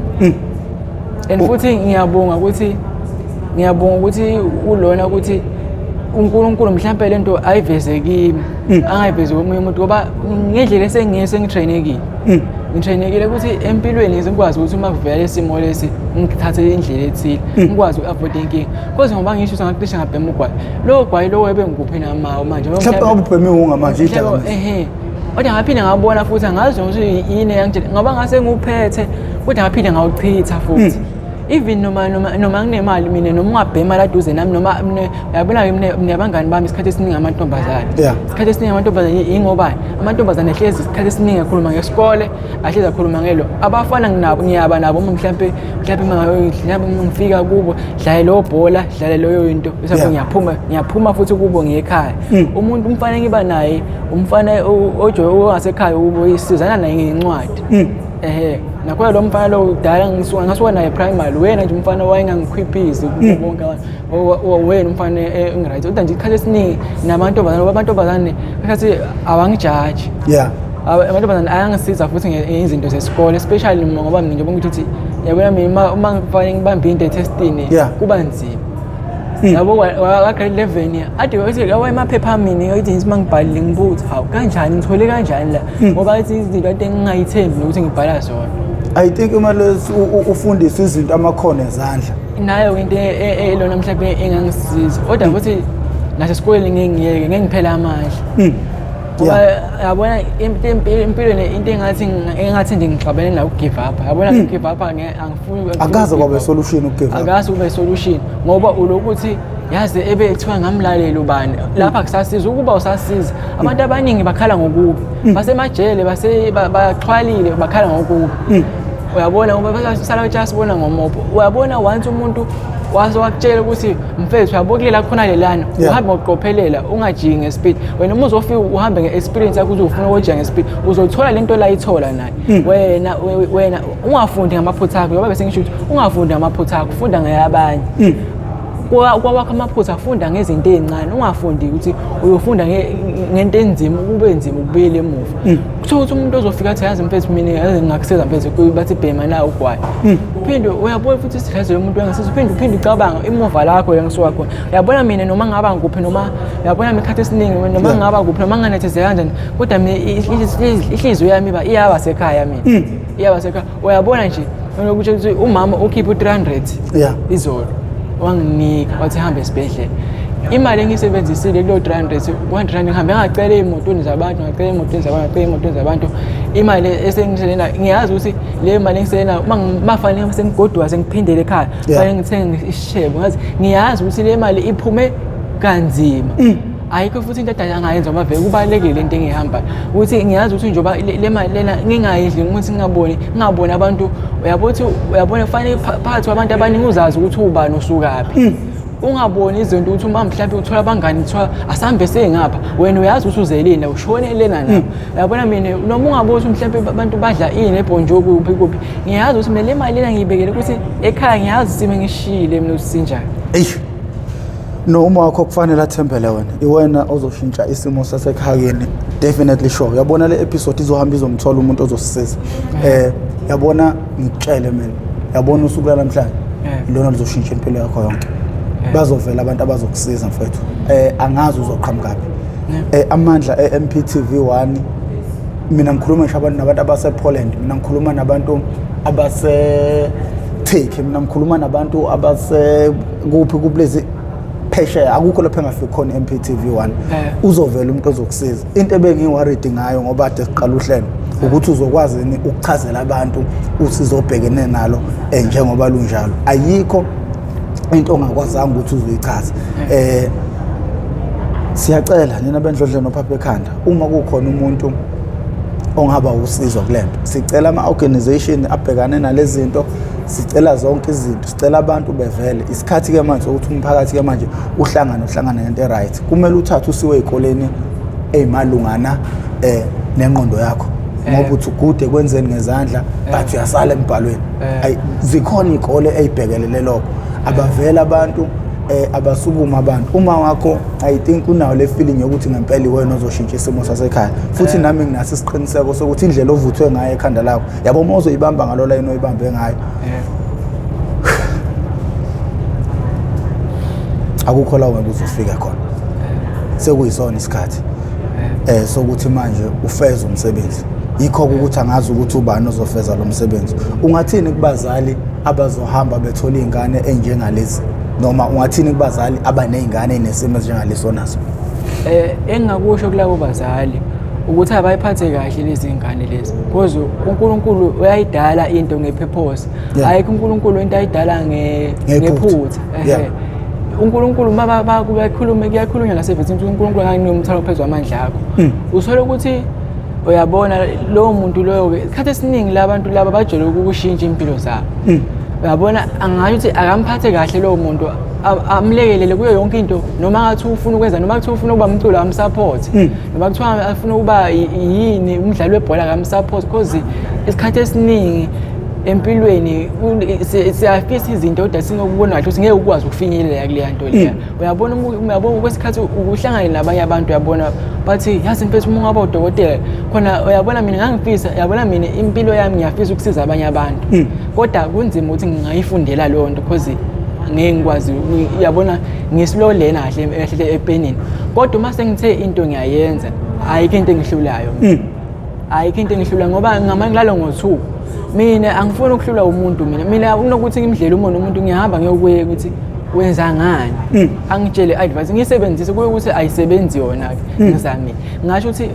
And futhi ngiyabonga ukuthi ulona ukuthi uNkulunkulu mhlambe lento ayiveze kimi, angayivezi komunye umuntu, ngoba ngendlela esengitrainekile. Ngitrainekile ukuthi empilweni ngizokwazi ukuthi uma kuvela isimo lesi ngithathe indlela ethile, ngikwazi uku-avoid inkinga. Because ngoba ngisho ukuthi ngacishe ngabhema ugwayi. Lowo gwayi lowo ebengikuphi namawo manje. Mhlawumbe ngabe ubheme iwunga manje idakamizwa. Ehhe. Kodwa ngaphinde ngabona futhi angazi ukuthi yini eyangitshela ngoba ngase ngiwuphethe kodwa ngaphinde ngawuchitha futhi. Even noma nginemali mina noma ungabhema la duze nami noma uyabona ke mina abangani bami isikhathi esiningi amantombazane. Isikhathi esiningi amantombazane ingobani? Amantombazane ehlezi isikhathi esiningi ekhuluma ngesikole, ahlezi akhuluma ngelo. Abafana nginabo ngiyaba nabo uma mhlambe ngifika kubo dlale lo bhola, dlale leyo into. Bese ngiyaphuma futhi kubo ngiye ekhaya. Umuntu umfana engiba naye, umfana ojoye ongasekhaya kubo isizana naye ngencwadi. Ehhe, nakhona lo mfana lo kudala ngisuka naye primary, wena nje umfana wayengangikhwiphizi kubo bonke abantu. Wena umfana engiright. Kodwa nje isikhathi esiningi namantombazane, ngoba amantombazane isikhathi awangijaji. Amantombazane ayangisiza futhi ngezinto zesikole, especially ngoba mina njengoba ngithi yabona mina uma ngifanele ngibambe into etestini kuba nzima. Yabo wa grade 11 ade wathi lawa emaphepha mina ngithi ngithi mangibhalile ngibuthi hawu kanjani ngithole kanjani la, ngoba ithi izinto ade ngingayithembi nokuthi ngibhala zona. I think uma ufundisa izinto amakhono ezandla nayo into elona mhlawumbe engangisiza, kodwa futhi nasesikoleni ngeke ngiyeke, ngeke ngiphele amandla. Ngoba yabona empilweni into engathi nje ngixabene nayo uku-give up. Yabona give up angifuni. Akaze kwabe solution uku-give up. Akaze kube solution ngoba ulokuthi yazi ebe kuthiwa ngamlaleli ubani lapha kusasiza ukuba usasiza. Abantu abaningi bakhala ngokubi, basemajele baxhwalile bakhala ngokubi. Uyabona ngoba basala betshela sibona ngomopho. Uyabona once umuntu waze wakutshela ukuthi mfethu uyabukulela khona lelana, uhambe ngokuqophelela ungajiki ngespeed. Wena uma uzofika uhambe nge-experience yakho ukuthi ufuna ukujika ngespeed, uzothola lento la ayithola naye. Wena ungafundi ngamaphutha akho, ngoba bese ngisho ukuthi ungafundi ngamaphutha akho, funda ngeyabanye. Kwawakho amaphutha funda ngezinto ey'ncane, ungafundi ukuthi uyofunda ngento enzima kube nzima ukubuyela emuva. Kuthiwa ukuthi umuntu ozofika athi yazi mfethu mina yazi ngingakusiza mfethu, bathi bhema na ugwayi. Uphinde uyabona futhi isikhathi umuntu uyangisiza, uphinde ucabanga imuva lakho la ngisuka khona. Uyabona mina noma ngaba ngikuphi noma uyabona mina isikhathi esiningi noma ngaba kuphi noma nganethezeka kanjani, kodwa mina ihliziyo yami iba iyaba sekhaya mina. Iyaba sekhaya. Uyabona nje nokuthi ukuthi umama ukhiphe u-300 izolo wanginika wathi hambe esibhedlela. Imali engiyisebenzisile kulo 300, 100 ngihambe ngacela ey'motweni zabantu, ngacela ey'motweni zabantu, ngacela ey'motweni zabantu. Imali esengisele ngiyazi ukuthi le mali engisele nayo uma mafanele sengigoduka sengiphindele ekhaya, fanele ngithenge isishebo. Ngazi ngiyazi ukuthi le mali iphume kanzima. Ayikho futhi into edala angayenza ngoba vele kubalulekile into engiyihambayo. Ukuthi ngiyazi ukuthi njengoba le mali lena ngingayidli ukuthi ngingaboni abantu, uyabona kufanele phakathi kwabantu abaningi uzazi ukuthi ubani usukaphi. Ungaboni izinto ukuthi uma mhlawumbe uthola abangani kuthiwa asambe sengapha, wena uyazi ukuthi uzelini la, ushone lena la. Uyabona mina noma ungaboni ukuthi mhlawumbe abantu badla ini ebhonjo kuphi kuphi, ngiyazi ukuthi mina le mali lena ngiyibekele ukuthi ekhaya ngiyazi isimo engishiyile mina ukuthi sinjani. Eish. No, uma wakho kufanele athembele wena, iwena ozoshintsha isimo sasekhayeni, definitely sure. Uyabona le episode izohamba izomthola umuntu ozosisiza. Yabona ngikutshele mina, yabona usuku lwanamhlanje ilona lizoshintsha impilo yakho yonke. Bazovela abantu abazokusiza mfethu. Angazi uzoqhamukaphi. Amandla e-MPTV 1, mina ngikhuluma ngisho abantu nabantu abase Poland, mina ngikhuluma nabantu abase Turkey, mina ngikhuluma nabantu abase kuphi kulezi phesheya, akukho lapho engafiki khona i-MPTV 1. Uzovela umuntu ozokusiza. Into ebengiworried ngayo ngoba kade siqala uhlelo ukuthi uzokwazi yini ukuchazela abantu usizo obhekene nalo njengoba lunjalo. Ayikho into ongakwazanga ukuthi uzoyichaza. Siyacela nina bendlodle nophapha ekhanda, uma kukhona umuntu ongaba usizo kulento. Sicela ama-organization abhekane nalezi zinto, sicela zonke izinto, sicela abantu bevele. Isikhathi ke manje sokuthi umphakathi ke manje uhlangane uhlangane ngento e-right. Kumele uthathe usiwe ey'koleni ey'malungana nengqondo yakho, ngoba uthi ugude kwenzeni ngezandla but uyasala embhalweni. Ayi, zikhona iy'kole ey'bhekelele lokho. Abavele abantu, abasukuma abantu. Uma wakho I think unayo le feeling yokuthi ngempela iwena ozoshintsha isimo sasekhaya, futhi nami nginaso isiqiniseko sokuthi indlela ovuthwe ngayo ekhanda lakho, yabo, uma uzoyibamba ngalo line oyibambe ngayo, akukho la ungeke uzofika khona. Sekuyisona isikhathi sokuthi manje ufeze umsebenzi. Yikho ukuthi angazi ukuthi ubani ozofeza lo msebenzi. Ungathini kubazali abazohamba bethola iy'ngane ey'njengalezi, noma ungathini kubazali abaney'ngane ey'nesimo esinjengaleso naso? Engingakusho kulabo bazali ukuthi abayiphathe kahle lezi ngane lezi, because uNkulunkulu uyayidala into nge-purpose. Ayikho uNkulunkulu into ayidala ngephutha. uNkulunkulu uma bakhulume, kuyakhulunywa nasevesini ukuthi uNkulunkulu angakunika umthwalo phezu kwamandla akho. Uthole ukuthi uyabona lowo muntu loyo-ke, isikhathi esiningi la bantu laba bajwayele ukushintsha impilo zabo. Uyabona, angasho ukuthi akamphathe kahle lowo muntu, amlekelele kuyo yonke into, noma ngathi ufuna ukwenza, noma kuthiwa ufuna ukuba umculo, am-support, noma kuthiwa afuna ukuba yini, umdlali webhola, akam-support, because isikhathi esiningi empilweni siyafisa izinto kodwa singokubona kahle ukuthi ngeke ukwazi ukufinyelela kuleya nto leya. Uyabona, uyabona kwesikhathi uhlangane nabanye abantu, uyabona, bathi yazi mfethu, uma ungaba udokotela khona, uyabona mina ngangifisa, uyabona mina impilo yami ngiyafisa ukusiza abanye abantu, kodwa kunzima ukuthi ngingayifundela leyo nto because ngeke ngikwazi, uyabona, ngi-slow lena kahle kahle epenini. Kodwa uma sengithe into ngiyayenza, ayikho into engihlulayo mina. Ayikho into engihlula, ngoba ngamane ngilale ngo-2. Mina angifuni ukuhlulwa umuntu. Mina kunokuthi ngimdlele umona umuntu, ngiyahamba ngiyokuye ukuthi wenza ngani, angitshele advice, ngiyisebenzise kuye ukuthi ayisebenzi yona-ke, ngizamile. Ngasho ukuthi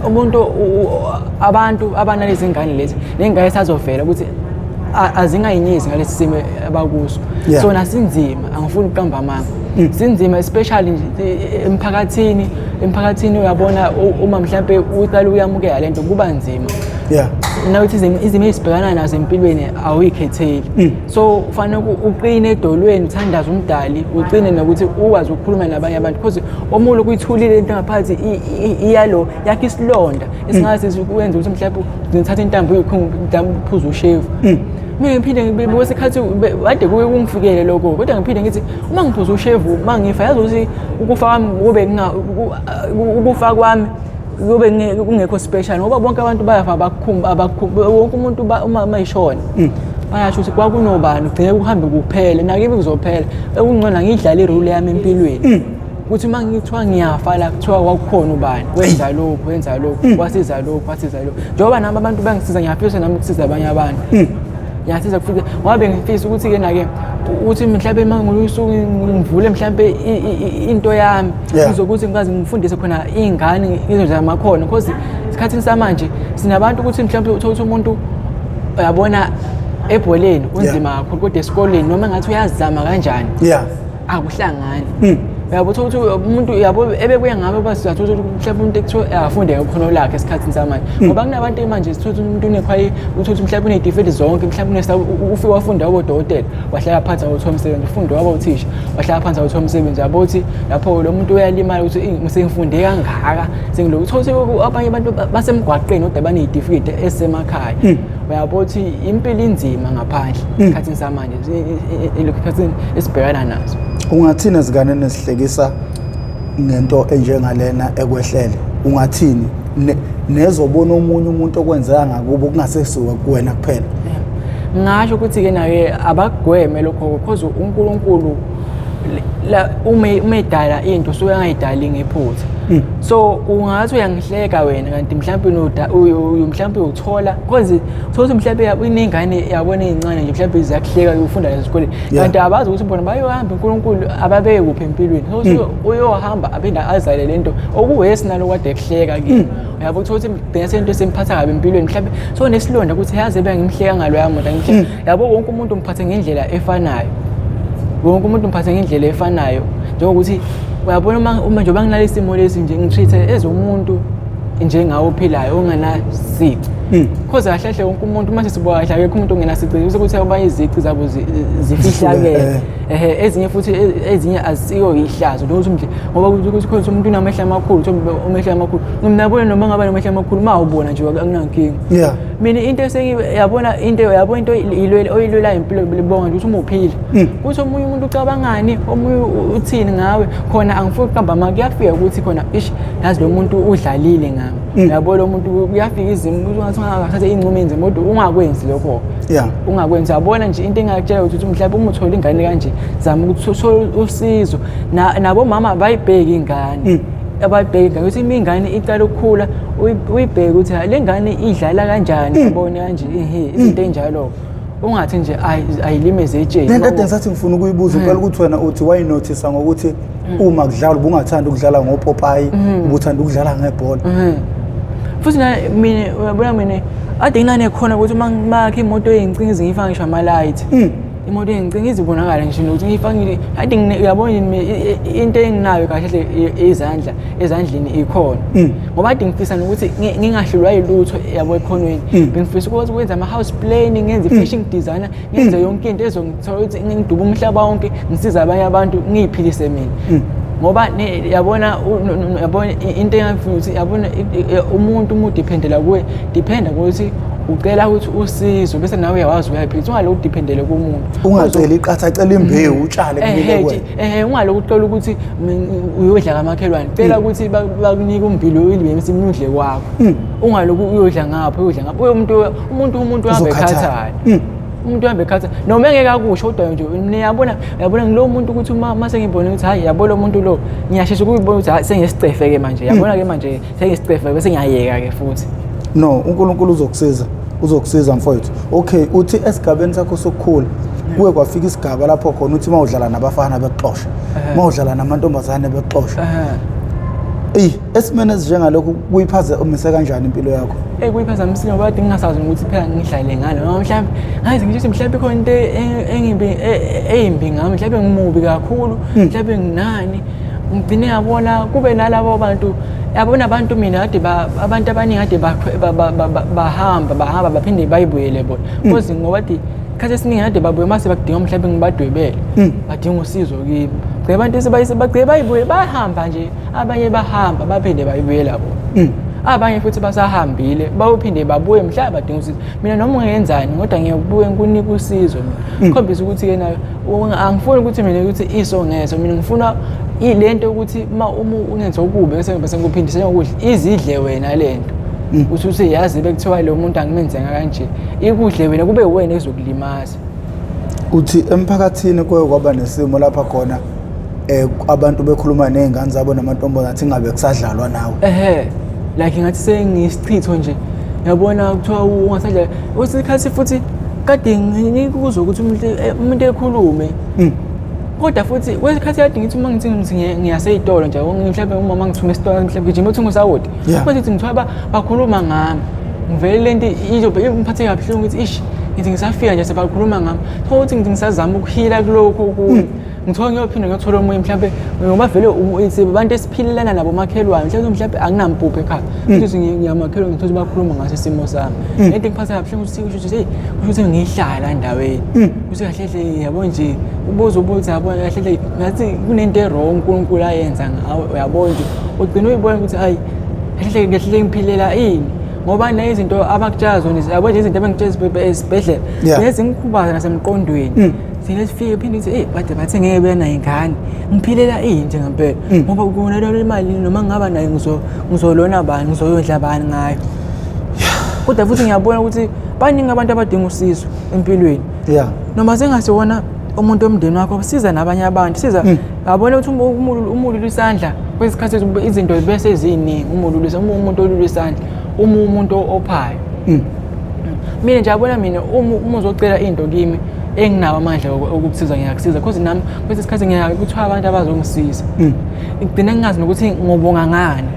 umuntu abantu abanalezi ngane lezi ney'ngane esazovela ukuthi azingayinyezi ngalesi simo abakuso. Sona sinzima, angifuni ukuqamba amanga, sinzima, especially nje emphakathini. Uyabona, uma mhlampe uqala uyamukela lento, kuba nzima. Nawuthi izimo ezibhekana nazo empilweni awuyikhetheli, so ufanele uqine edolweni, uthandaze umdali, uqine nokuthi ukwazi ukukhuluma nabanye abantu, because omunye ukuyithulile into ngaphansi iyalo yakho isilonda esingase sikwenza ukuthi mhlawumbe ngithathe intambo uyikhungu, mhlawumbe uphuze ushevu. Mina ngiphinde kwesikhathi kade kuke kungifikele lokho, kodwa ngiphinde ngithi uma ngiphuza ushevu, uma ngifa, yazi ukuthi ukufa kwami kube ukufa kwami kube kungekho special, ngoba bonke abantu bayafa, abakhumba wonke umuntu uma mayishona bayasho ukuthi kwakunobani, ugcine kuhambe kuphele nakimi kuzophela. Ekungcono ngidlale i-role yami empilweni ukuthi uma ngithiwa ngiyafa la, kuthiwa kwakukhona ubani wenza lokhu, wenza lokhu, wasiza lokhu, wasiza lokhu. Njengoba nami abantu bangisiza, ngiyafisa nami ukusiza abanye abantu. Ngiyasiza kufike ngoba bengifisa ukuthi-ke nake ukuthi mhlawumbe uma ngolusuku ngivule mhlawumbe into yami, ngizokuthi ngikwazi ngifundise khona iy'ngane izinto zamakhono, because esikhathini samanje sinabantu ukuthi mhlawumbe uthole ukuthi umuntu, uyabona, ebholeni kunzima kakhulu, kodwa esikoleni noma ngathi uyazama kanjani, akuhlangani. Uyabo, uthola ukuthi umuntu, uyabo, ebebuye ngabe basizathu ukuthi mhlawumbe umuntu ekuthiwa afunde ngekhono lakhe esikhathini samanje, ngoba kunabantu manje sithola ukuthi umuntu unekhwayi, uthola ukuthi mhlawumbe uney'tifeti zonke, mhlawumbe ufike wafunda waba udokotela, wahlala phansi awuthola umsebenzi, ufunde waba uthisha, wahlala phansi awuthola umsebenzi. Yabo, ukuthi lapho lo muntu uyalimala ukuthi "Eyi, sengifunde kangaka, sengilokhu." Uthola ukuthi abanye abantu basemgwaqeni kodwa baney'tifiketi ezisemakhaya. Uyabo ukuthi impilo inzima ngaphandle esikhathini samanje, esikhathini esibhekana naso. Ungathini ezinganeni esihlekisa ngento enjengalena ekwehlele? Ungathini nezobona omunye umuntu okwenzeka ngakubo, kungasesiwe kuwena kuphela? Ngasho ukuthi-ke naye abagweme lokho, because uNkulunkulu la uma edala into usuke angayidali ngephutha. So ungathi uyangihleka wena, kanti mhlawumbe mhlawumbe uyothola, because uthola ukuthi mhlawumbe inengane, yabona, ey'ncane nje mhlawumbe ziyakuhleka ufunda esikoleni, kanti abazi ukuthi bona bayohamba, uNkulunkulu ababeke kuphi empilweni. So uyohamba aphinde azale le nto okuwesi nalo kade ekuhleka kini. Uyabo, uthola ukuthi gcina sento semphatha kabi empilweni, mhlawumbe so nesilonda ukuthi yazi ebe ngimhleka ngaloya muntu, angimhleka. Yabo, wonke umuntu umphathe ngendlela efanayo, wonke umuntu umphathe ngendlela efanayo, njengokuthi uyabona uma njengoba nginale simo lesi nje, ngi-treat-e as umuntu. njengawe ophilayo ongenasici. Cause kahle kahle wonke umuntu uma sesibuka kahle akekho umuntu ongenasici, bese kuthi abanye izici zabo zifihlakele. Ehe, ezinye futhi ezinye azisiko ihlazo nokuthi umdle ngoba ukuthi khona umuntu unamehlo amakhulu, uthi amehlo amakhulu ngimnabona noma ngaba namehlo amakhulu uma ubona nje akunankinga. Mina into esengiyabona into yabo into ilwele oyilwela impilo libonga nje ukuthi uma uphila ukuthi omunye umuntu ucabangani, omunye uthini ngawe khona. Angifuni ukuqamba ama, kuyafika ukuthi khona ish, yazi lo muntu udlalile ngami, yabo lo muntu kuyafika izimo ukuthi ungathi ungathatha iy'ncumo enzima kodwa ungakwenzi lokho. Ungakwenzi, yabona nje into engakutshela ukuthi mhlawumbe uma uthola ingane kanje zama ukuthi uthole usizo. Nabomama abayibheki ingane, abayibheki ingane ukuthi uma ingane iqala ukukhula uyibheke ukuthi le ngane idlala kanjani, yabona kanje ehe izinto ey'njalo, ungathi nje ayilimeze etsheni. Lento ade ngisathi ngifuna ukuyibuza impela ukuthi wena uthi wayinothisa ngokuthi uma kudlala ubungathanda ukudlala ngopopayi, ubuthanda ukudlala ngebhola. Futhi na mina uyabona mina ade nginanekhona ukuthi uma ngibakhe imoto ey'ncinci ngiyifake ngisho ama-light, imoto ey'ncinci izibonakala ngisho nokuthi ngiyifakile ade uyabona mina into enginayo kahle hle izandla ezandleni ikhona, ngoba ade ngifisa nokuthi ngingahlulwa yilutho yabo ekhonweni. Bengifisa ukwazi ukwenza ama-house planning, ngenze i-fashion designer, ngenze yonke into ezongithola ukuthi ngidube umhlaba wonke, ngisize abanye abantu, ngiy'philise mina, ngoba yabona yabona into engangifuna ukuthi yabona umuntu uma udependela kuwe, dependa ukuthi ucela ukuthi usizo bese nawe uyawazi uyayiphilisa, ungalokhu udependele kumuntu. Ungaceli iqatha, cela imbewu utshale kumile kuwena. Ehe, ungalokhu ucela ukuthi uyodla kamakhelwane, cela ukuthi bakunike ummbila uyilime emsimini udle kwakho. Ungalokhu uyodla ngapha, uyodla ngapha, umuntu uhambe Uzokhathala. ekhathala. Umuntu uhambe ekhathala noma engeke akusho, kodwa nje niyabona, uyabona ngilo muntu ukuthi uma sengibone ukuthi hayi yabo lo muntu lo, ngiyashesha ukuyibona ukuthi hayi sengisicefe-ke manje, yabona-ke manje sengisicefe, bese ngiyayeka-ke futhi. No, uNkulunkulu uzokusiza, uzokusiza mfowethu. Okay, uthi esigabeni sakho sokukhula kuye kwafika isigaba lapho khona uthi uma udlala nabafana bekuxosha, uma udlala namantombazane bekuxosha. Eyi, esimeni esinjengalokhu kuyiphazamise kanjani impilo yakho? Kuyiphazamisile ngoba kade ngingasazi ukuthi phela ngidlale ngani, noma mhlawumbe ngazi ngisho ukuthi mhlawumbe ikhona into engimbi eyimbi ngami, mhlawumbe ngimubi kakhulu, mhlawumbe nginani. Ngigcine yabona kube nalabo bantu, yabona abantu mina kade abantu abaningi kade bahamba bahamba baphinde bayibuyele bona, cause ngoba kade isikhathi esiningi kade babuye mase bakudinga mhlawumbe ngibadwebele, badinga usizo kimi. Gcine abantu bagcine bayibuye bahamba nje, abanye bahamba baphinde bayibuyela bona, abanye futhi basahambile bayophinde babuye mhlawumbe badinga usizo. Mina noma ungenzani kodwa ngiyokubuye ngikunike usizo mina, khombisa ukuthi-ke nayo angifuni ukuthi mina ukuthi iso ngeso, mina ngifuna ile nto ukuthi uma ungenza okubi bese ngikuphindise ngokudla izidle wena le nto, uthi useyazi bekuthiwa lo muntu angimenzenga kanje, ikudle wena, kube wena ezokulimaza. Uthi emphakathini kuye kwaba nesimo lapha khona abantu bekhuluma ney'ngane zabo namantombazane athi ingabe kusadlalwa nawe. Ehe, like ngathi sengiyisichitho nje, yabona kuthiwa ungasadlala kwesinye isikhathi futhi kade ngikuzwa ukuthi umuntu ekhulume, kodwa futhi kwesikhathi kade ngithi uma ngithi ngiyasey'tolo nje, mhlawumbe umama ngithume esitolo, mhlawumbe gijima uthenga usawoti, kodwa ngithi ngithiwa bakhuluma ngami, ngivele le nto izobe imphathe kabuhlungu ukuthi ish, ngithi ngisafika nje sebakhuluma ngami. Thola ukuthi ngithi ngisazama ukuhila kulokhu okunye, ngithola ngiyophinda ngiyothola omunye mhlawumbe, ngoba vele abantu esiphilelana nabo makhelwane, mhlawumbe anginampuphu ekhaya, futhi ngiyamakhelwane, ngithola ukuthi bakhuluma ngaso isimo sami. Lento ngiphatha kabuhlungu ukuthi kusho ukuthi hey, kusho ukuthi ngihlala endaweni kusho kahle hle, yabo nje ubuze ubuthi yabo kahle hle ngathi kunento e-wrong uNkulunkulu ayenza ngawe, uyabo nje ugcina uyibona ukuthi hayi kahle hle kahle hle ngiphilela ini, ngoba nezinto abakutshela zona, yabo nje izinto abengitshela esibhedlela nezingikhubaza nasemqondweni. Sike sifike phinde ukuthi hey, bade bathi ngeke bena ingane, ngiphilela ini nje ngempela, ngoba kona leyo imali noma ngingaba nayo ngizolona bani, ngizoyodla bani ngayo? Kodwa futhi ngiyabona ukuthi baningi abantu abadinga usizo empilweni, noma sengasiwona umuntu omndeni wakho, siza nabanye abantu, siza, yabona ukuthi umulula isandla kwesikhathi izinto bese ziningi, umululisa uma umuntu olula isandla, uma umuntu ophayo. Mina nje yabona mina uma uzocela into kimi enginawo amandla okukusiza, ngiyakusiza, because nami kwesinye isikhathi ngiya kuthiwa abantu abazongisiza, ngigcine ngingazi nokuthi ngobonga ngani,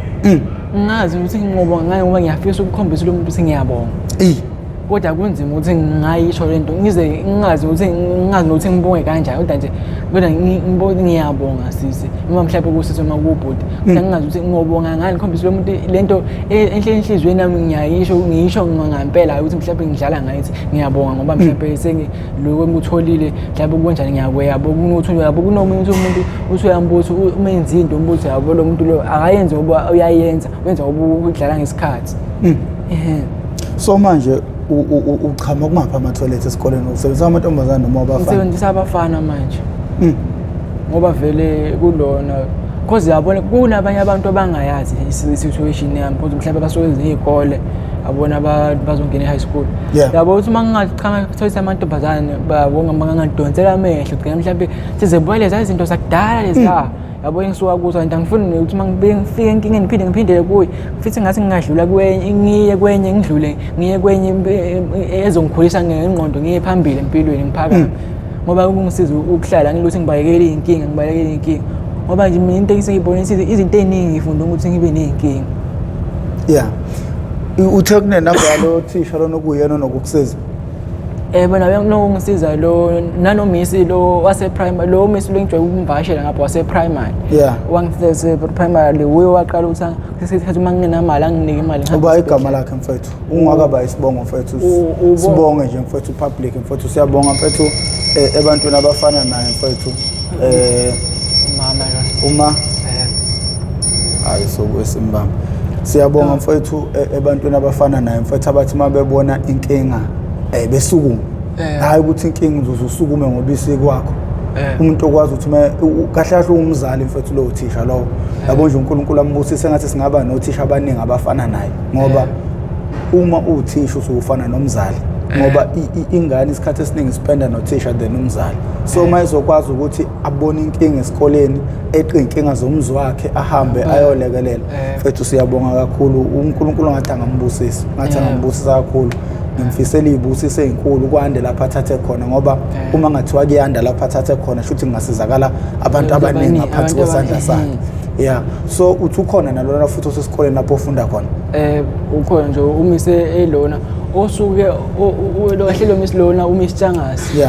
ngingazi ukuthi ngobonga ngani, ngoba ngiyafisa ukukhombisa lo muntu ukuthi ngiyabonga. Eyi. Kodwa kunzima ukuthi ngingayisho le nto ngize ngingazi ukuthi ngingazi nokuthi ngibonge kanjani, kodwa nje kodwa ngibonge, ngiyabonga sisi, noma mhlawumbe kusisi noma kubhuti, kodwa ngingazi ukuthi ngobonga ngani. Khombisa lo muntu le nto enhle enhliziyweni yami, ngiyayisho, ngiyisho ngampela ukuthi mhlawumbe ngidlala ngayo, ukuthi ngiyabonga ngoba mhlawumbe sengiloko engikutholile, mhlawumbe kunjani, ngiyakuyabo kunokuthi uyabo kunomunye ukuthi umuntu uthi uyambuza uma enza into, umbuzo yabo lo muntu lo akayenzi ngoba uyayenza, wenza ngoba udlala ngesikhathi. Ehhe. So manje uchama kumaphi ama-toilet esikoleni? Usebenzisa amantombazane noma abafana? Ngisebenzisa abafana manje. Ngoba vele kulona, cause yabona kunabanye abantu abangayazi i-situation yami, because mhlawumbe basuke ezinye iy'kole, yabona, abantu bazongena e-high school. Yabo ukuthi uma ngingachama toilet amantombazane, babonga bangangidonsela amehlo, gcina mhlawumbe sizebuya leza izinto zakudala leza, yabo, engisuka kuzo. Kanti angifuni ukuthi uma ngifike enkingeni ngiphinde ngiphindele kuyo futhi, ngathi ngingadlula kwenye ngiye kwenye, ngidlule ngiye kwenye ezongikhulisa ngengqondo, ngiye phambili empilweni, ngiphakame, ngoba kungisiza ukuhlala ngilokuthi ngibalekele iy'nkinga, ngibalekele iy'nkinga, ngoba nje mina into esengiyibona izinto ey'ningi ngifunda ukuthi ngibe ney'nkinga. Yeah, uthe kunenamba yalo thisha lona okuyena onokukusiza? Bona nokungisiza lo nanomisi lo wase-primary, lo misi lo engijwayele ukumvakashela ngapha wase-primary. Wangisiza primary, uye waqala ukuthi isikhathi uma ngingenamali anginike imali ngihambe Uba esibhedlela. Igama lakhe mfethu, ungakaba isibongo mfethu. Sibonge nje mfethu, public mfethu, siyabonga mfethu, ebantwini abafana naye mfethu, Umama lona. Uma hayi, sobuye simbamba. Siyabonga mfethu, ebantwini abafana naye mfethu, abathi uma bebona inkinga besukume. Hayi ukuthi inkinga uzoze usukume ngoba isikwakho. Umuntu okwazi ukuthi kahle kahle umzali mfethu lowo thisha lowo, yabo nje, uNkulunkulu ambusise. Engathi singaba nothisha abaningi abafana naye, ngoba uma uwuthisha usuke ufana nomzali, ngoba ingane isikhathi esiningi spenda nothisha than umzali. So uma ezokwazi ukuthi abone inkinga esikoleni, eqe iy'nkinga zomzi wakhe, ahambe ayolekelela, mfethu siyabonga kakhulu. UNkulunkulu ngathi angambusisa, ngathi angambusisa kakhulu. Ngimfisela iy'busiso ey'nkulu, kwande lapho athathe khona, ngoba uma ngathiwa kuyanda lapho athathe khona, shuthi kungasizakala abantu Abantu abaningi abaningi, ngaphansi abantu kwesandla abaningi. sakhe. Yeah, so uthi ukhona nalona futhi osesikoleni lapho ofunda khona? Ukhona nje umise elona osuke lo kahle lo misi lona, uMiss Tshangasi.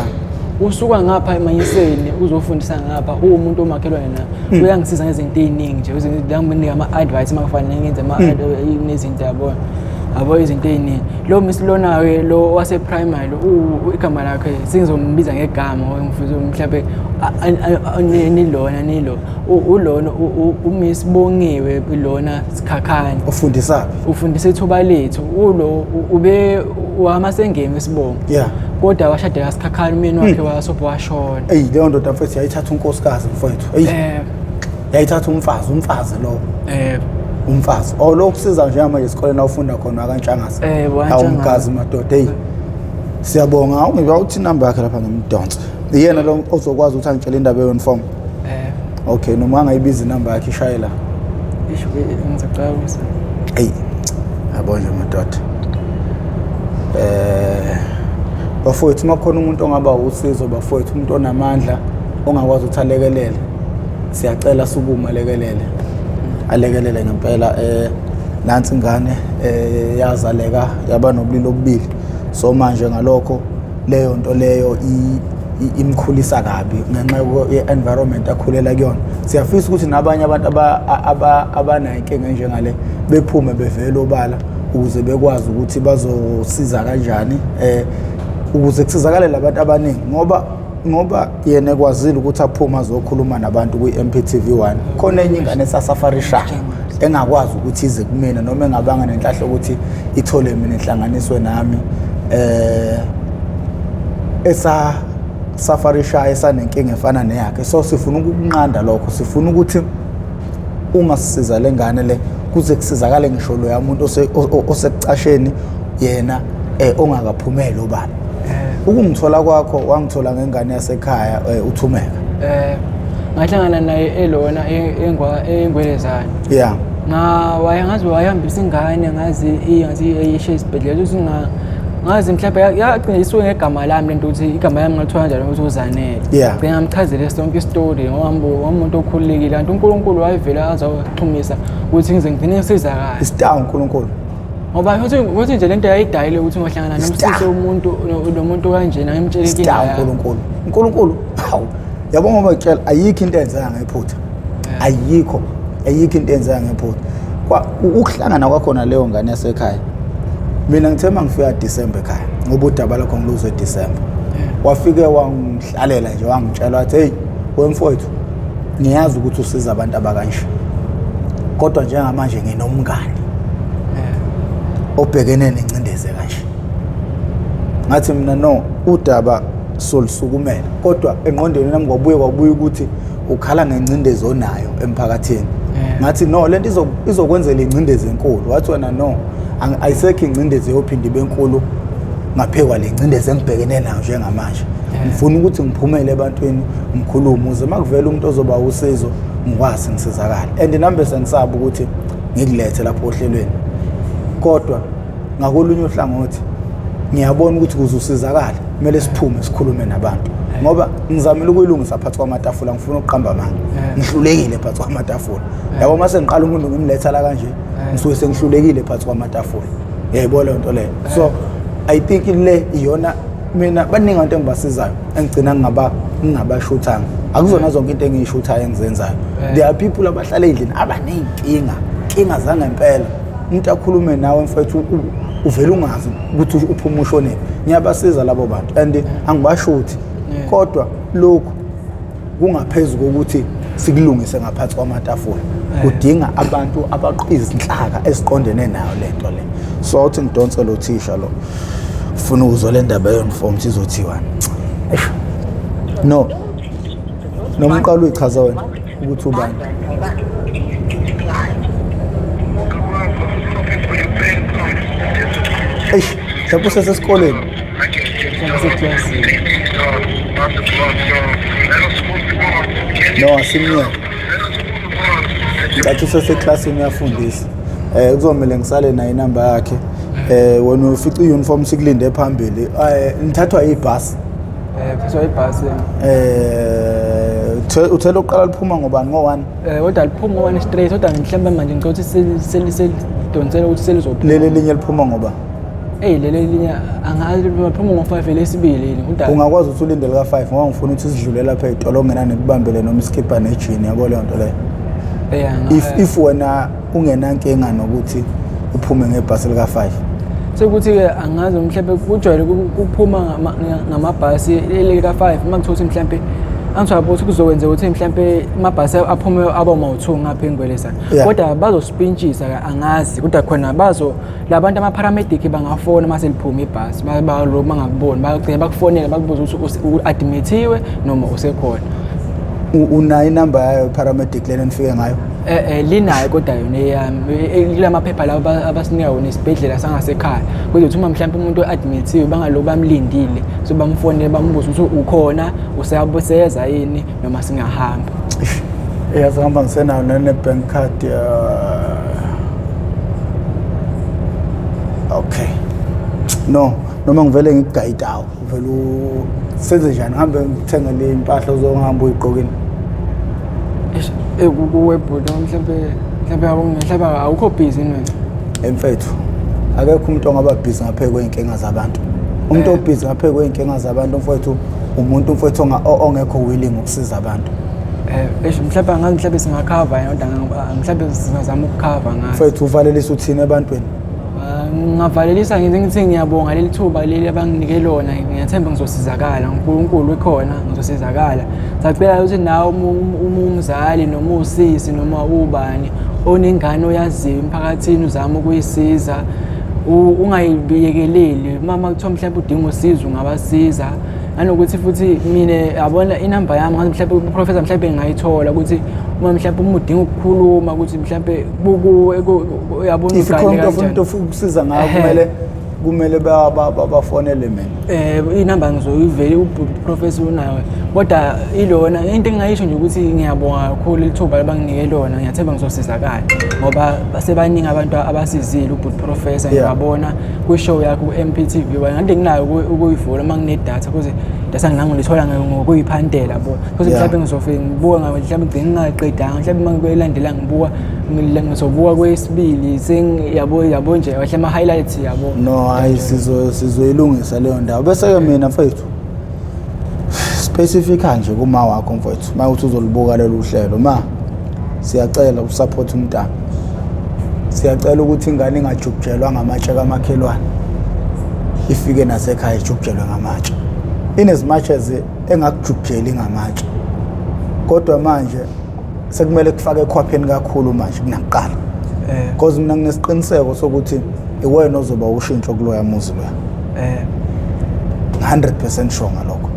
Usuka ngapha eManyiseni uzofundisa ngapha, uwumuntu omakhelwane na, uyangisiza ngezinto ey'ningi nje, uyanginika ama-advice uma kufanele ngenze nezinto, yabona, yabo, izinto ey'ningi. Lo miss lona-ke lo wase-primary lo, igama lakhe sengizombiza ngegama ngoba ngifisa mhlawumbe nilona nilo ulona uMiss Bongiwe lona Sikhakhane. Ufundisaphi? Ufundisa ithuba lethu. Ulo ube wamasengemi isibongo, kodwa washadela Sikhakhane, umyeni wakhe wasobho washona. Eyi, leyo ndoda mfethu yayithatha unkosikazi mfethu, eyi, yayithatha umfazi, umfazi lo, umfazi. Oh, lo kusiza njengamanje esikoleni awufunda khona akaNtshangase? WaNtshangase. Awumgazi madoda, eyi, siyabonga. Awungiba uthi inamba yakhe lapha ngimdonse, iyena lo ozokwazi ukuthi angitshele indaba ye-uniform. Okay, noma angayibiza inamba yakhe, ishayela. Isho ngizoqala ukusa. Eyi, yabo nje madoda, bafowethu, uma khona umuntu ongaba usizo bafowethu, umuntu onamandla ongakwazi ukuthi alekelele, siyacela sukume alekelele, alekelele ngempela. Nansi ingane yazaleka yaba nobulili obubili, so manje ngalokho leyo nto leyo imkhulisa kabi ngenxa ye-environment akhulela kuyona. Siyafisa ukuthi nabanye abantu abanayo inkinga enjengale bephume bevele obala ukuze bekwazi ukuthi bazosiza kanjani, ukuze kusizakale labantu abaningi, ngoba yena ekwazile ukuthi aphume azokhuluma nabantu kwi-MPTV 1, khona enye ingane esasafarishayo engakwazi ukuthi ize kumina noma engabanga nenhlahla ukuthi ithole mina, ihlanganiswe nami, esa safarishayo, esanenkinga efana neyakhe. So sifuna ukukunqanda lokho, sifuna ukuthi uma sisiza le ngane le kuze kusizakale ngisho loya muntu osekucasheni yena, ongakaphumeli obala. Ukungithola kwakho, wangithola ngengane yasekhaya, uThumeka? Ngahlangana naye elona engwelezane. Nga wayengazi wayehambisa ingane, ngazi ngazi eyishe esibhedlela, ukuthi ngazi mhlawumbe yagcina isuke ngegama lami lento, ukuthi igama lami ngalithola kanjani ukuthi uZanele. Ngicela ngamchazele sonke isitori ngoba umuntu okhululekile, kanti uNkulunkulu wayevele azoxhumisa ukuthi ngize ngigcine ngisizakala. Istar uNkulunkulu. Ngoba futhi nje lento yayidayile ukuthi ungahlangana nomsisi umuntu nomuntu kanjena ngimtshela inkinga yakhe. uNkulunkulu. uNkulunkulu hawu yabo ngoba ngitshela ayikho into eyenzeka ngephutha. Ayikho ayikho into eyenzeka ngephutha. Ukuhlangana kwakhona leyo ngane yasekhaya. Mina ngithe mangifika December ekhaya ngoba udaba lakho ngiluzwe December. Wafike wangihlalela nje wangitshela wathi hey wemfowethu ngiyazi ukuthi usiza abantu abakanje kodwa njengamanje nginomngani obhekene nengcindezi kanje ngathi mina no udaba solusukumela kodwa engqondweni nami kwabuye kwabuya ukuthi ukhala ngengcindezi onayo emphakathini ngathi no lento izokwenzela ingcindezi enkulu wathi wena no ayisekho ingcindezi eyophinda ibe nkulu ngaphekwa le ngcindezi engibhekene nayo njengamanje ngifuna ukuthi ngiphumele ebantwini ngikhulume uze uma kuvela umuntu ozoba usizo ngikwazi ngisizakale and nami bese ngisaba ukuthi ngikulethe lapho ohlelweni kodwa ngakolunye uhlangothi ngiyabona ukuthi kuze usizakale kumele siphume sikhulume nabantu ngoba ngizamile ukuyilungisa phakathi kwamatafula ngifuna ukuqamba amanga ngihlulekile phakathi kwamatafula yabo uma sengiqala umuntu ngimletha la kanje ngisuke sengihlulekile phakathi kwamatafula yayibona leyo nto leyo so i think le iyona mina baningi abantu engibasizayo engigcina ngingabashuthanga akuzona zonke into engiyishuthayo engizenzayo there are people abahlala ey'ndlini abaney'nkinga nkinga zangempela umuntu akhulume nawe mfethu uvele ungazi ukuthi uphuma ushonephi ngiyabasiza labo bantu and angibashuthi kodwa lokhu kungaphezu kokuthi sikulungise ngaphansi kwamatafula kudinga abantu abaqizinhlaka eziqondene nayo lento le so uthi ngidonse lo thisha lo ufuna ukuzwa le ndaba ye-uniform izothiwani no noma uqala uyichaza wena ukuthi ubani eish mhlawumbe usesesikoleni no asimyeke ngicathi useseklasini uyafundisa um kuzomele ngisale naye inamba yakhe um wena ufica i-uniform sikulinde phambili um nithathwa yibhasi Phethwa ibhasi. Uthela uqala liphuma ngobani ngo-1? Kodwa liphuma ngo-1 straight kodwa mhlawumbe manje ngicela ukuthi selidonsela ukuthi selizophuma. Leli elinye liphuma ngoba? Eyi leli elinye angazi liphuma ngo-5 elesibili yini kodwa ungakwazi ukuthi ulinde lika-5 ngoba ngifuna ukuthi sidlule lapha ey'tolo ongenani kubambele noma isikibha nejini yabo leyo nto leyo. If wena ungenankinga nokuthi uphume ngebhasi lika-5 sekuthi-ke angazi mhlawumbe kujwayele kuphuma ngamabhasi elika-5 uma kuthiwa ukuthi mhlawumbe angithiwa ukuthi kuzokwenzeka ukuthi mhlawumbe amabhasi aphume aba mawu-2 ngapha engwelezana kodwa bazospintshisa angazi kodwa khona bazo labantu ama-paramedic bangafona uma seliphuma ibhasi baloku bangakuboni bagcine bakufonela bakubuza ukuthi u-admithiwe noma usekhona. Unayo inamba yayo paramedic lena nifike ngayo? Linayo kodwa yona eyami kulamaphepha lawa abasinika wona esibhedlela sangasekhaya kuze uma mhlawumbe umuntu o-admithiwe bangaloku bamlindile so bamfonele bambuze ukuthi ukhona useyeza yini noma singahamba. Yazi ngihamba ngisenayo nene-bank card ya okay no noma ngivele ngikugayitawo uvele senze njani ngihambe ngithenge le impahla ozohamba uyigqokile kuwe bhuti mhlawumbe mhlawumbe awukho busy wena emfethu akekho umuntu ongaba busy ngaphezu kwey'nkinga zabantu umuntu obhizi ngaphezu kwey'nkinga zabantu mfowethu umuntu mfowethu ongekho willing ukusiza abantu. Eish mhlawumbe angazi mhlawumbe singakhava yini kodwa mhlawumbe singazama ukukhava ngazi. Mfowethu uvalelisa uthini ebantwini? Ngingavalelisa ngize ngithi ngiyabonga leli thuba leli abanginike lona ngiyathemba ngizosizakala uNkulunkulu ekhona ngizosizakala. Sacela ukuthi nawe uma umzali noma usisi noma ubani onengane oyaziyo emphakathini uzame ukuyisiza ungayiyekeleli uma kuthiwa mhlawumbe udinga usizo ungabasiza nanokuthi futhi mina yabona inamba yami ngathi mhlawumbe uprofessor mhlawumbe ngingayithola ukuthi uma mhlawumbe uma udinga ukukhuluma ukuthi mhlawumbe uyabona if ikhona umuntu ofuna ukusiza ngayo kumele bafonele mina. Inamba ngizoyivele uprofessor unayo Kodwa ilona into engingayisho nje ukuthi ngiyabonga kakhulu ithuba abanginike lona, ngiyathemba ngizosizakala ngoba basebaningi abantu abasizile ubhuti Professor ngiyabona kwi-show yakho ku-MPTV ngade nginayo ukuyivula uma nginedatha kuze datha ngilithola ngokuyiphantela bo kuze mhlawumbe ngizofike ngibuka mhlawumbe ngigcine ngingaqedanga mhlawumbe uma ngikuyilandela ngibuka ngizobuka kwesibili sengiyabo yabo nje kahle ama-highlights yabo. No, hayi, sizoyilungisa leyo ndawo. Bese-ke mina mfethu specific nje kuma wakho mfethu, uma uthi uzolibuka lolu hlelo, ma siyacela usupport umntana, siyacela ukuthi ingane ingajubujelwa ngamatshe kamakhelwane, ifike nasekhaya ijubujelwe ngamatshe. In as much as engakujubujeli ngamatshe, kodwa manje sekumele kufake ekhwapheni kakhulu manje kunakuqala, because mina nginesiqiniseko sokuthi iwena ozoba ushintsho kuloya muzi loya. 100% sure ngalokho.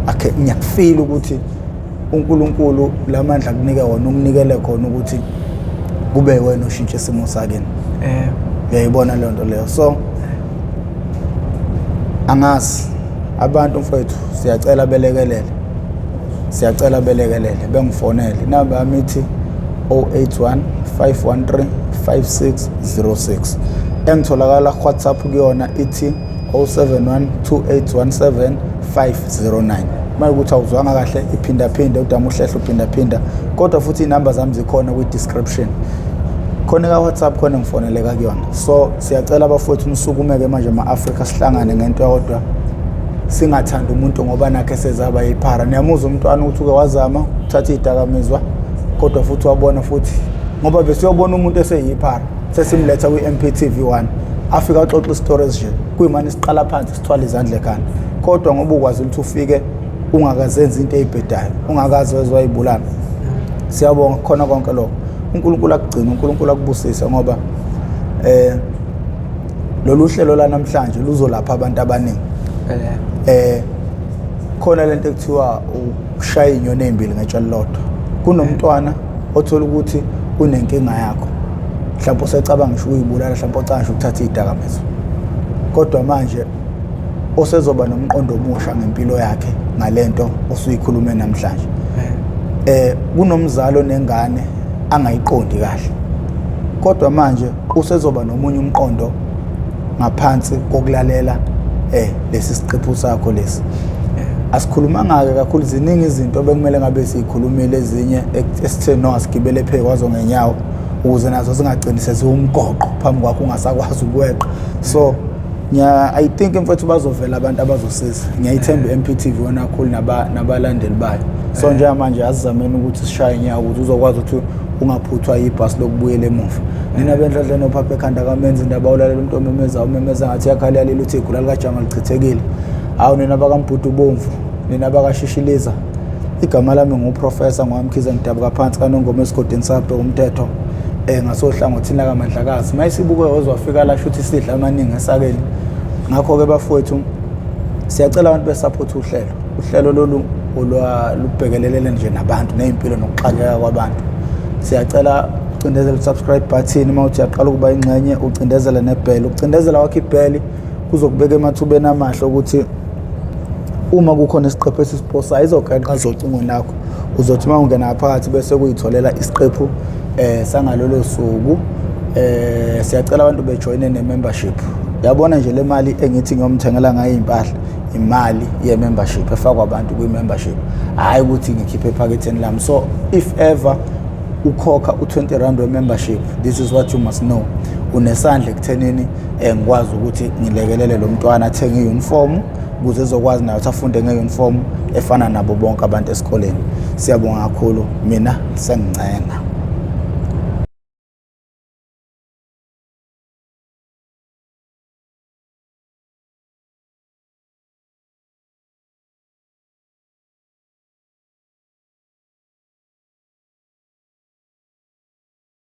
Akhe ngiyakufila ukuthi uNkulunkulu lamandla akunike wona ukunikele khona ukuthi kube wena oshintshe isimo sakini. Uyayibona leyo nto leyo. So angazi abantu mfowethu, siyacela belekelele, siyacela belekelele, bengifonele, inamba yami ithi 081 513 5606, engitholakala ku-WhatsApp kuyona ithi 071 2817 509. Uma ukuthi awuzwanga kahle, iphindaphinde udama uhlehlo uphindaphinda, kodwa futhi iy'namba zami zikhona kwi-description, khona ka-WhatsApp, khona ngifoneleka kuyona. So siyacela abafowethu nisukumeke manje ma-Afrika, sihlangane ngento yodwa, singathandi umuntu ngoba nakhe sezaba yiphara. Niyamuzwa umntwana ukuthi uke wazama ukuthatha iy'dakamizwa, kodwa futhi wabona futhi ngoba besiyobona umuntu eseyiphara, sesimletha kwi-MPTV 1, afika axoxa isitori esinje, kuyimane siqala phansi sithwala izandla ekhanda. Kodwa ngoba ukwazi ukuthi ufike ungakazenzi into eyibhedayo, ungakazi wezwayibulala, siyabonga khona konke lokho. uNkulunkulu akugcine, uNkulunkulu akubusise, ngoba lolu hlelo lanamhlanje luzolapha abantu abaningi. Khona lento ekuthiwa ukushaya inyoni ezimbili ngetshe elilodwa. Kunomntwana othola ukuthi unenkinga yakho, mhlawumbe usecabanga ngisho ukuyibulala, mhlawumbe ocabanga ngisho ukuthatha iy'dakamizwa, kodwa manje osezoba nomqondo omusha ngempilo yakhe ngalento osuyikhulume namhlanje. Kunomzali onengane angayiqondi kahle, kodwa manje usezoba nomunye umqondo ngaphansi kokulalela lesi siqephu sakho lesi. Asikhulumanga-ke kakhulu, ziningi izinto bekumele ngabe siyikhulumile, ezinye esithe no asigibele phezu kwazo ngenyawo ukuze nazo zingagcini seziwumgoqo phambi kwakho ungasakwazi ukweqa. So I think mfethu bazovela abantu abazosiza. Ngiyayithemba i-MPTV wena kakhulu nabalandeli bayo. So njengamanje asizameni ukuthi sishaye inyawo ukuthi uzokwazi ukuthi ungaphuthwa yibhasi lokubuyela emuva. Nina benhlanhla nophapha ekhanda kamenzi indaba, ulalela umuntu omemezayo, umemeza ngathi yakhala yalila, uthi igula likajama lichithekile. Hawu nina bakaMbhudu ubomvu, nina bakashishiliza, igama lami nguProfessor Ngwamkhize, ngidabuka phansi kaNongoma esigodini sabhe umthetho ngasohlangothini lakaMandlakazi. Mayisibuke wazwafika la, shuthi sidla amaningi esakeni. Ngakho-ke bafowethu, siyacela abantu besupport uhlelo, uhlelo lolu olwalubhekelelele nje nabantu ney'mpilo nokuxakeka kwabantu. Siyacela ucindezele u-subscribe button uma uthi uyaqala ukuba ingxenye, ucindezele nebheli. Ukucindezela kwakho ibheli kuzokubeka emathubeni amahle ukuthi uma kukhona isiqephu esisiposayo izogeqa ezocingweni lakho, uzothi uma ungena ngaphakathi bese kuyitholela isiqephu sangalolo suku. Siyacela abantu bejoyine ne-membership. Yabona nje le mali engithi ngiyomthengela ngayo iy'mpahla, imali ye-membership efakwa abantu kwi-membership, hhayi ukuthi ngikhiphe ephaketheni lami. So if ever ukhokha u-20 rand we-membership, this is what you must know: unesandla ekuthenini ngikwazi ukuthi ngilekelele lo mntwana athenge i-uniform ukuze ezokwazi naye ukuthi afunde nge-uniform efana nabo bonke abantu esikoleni. Siyabonga kakhulu, mina sengincenga.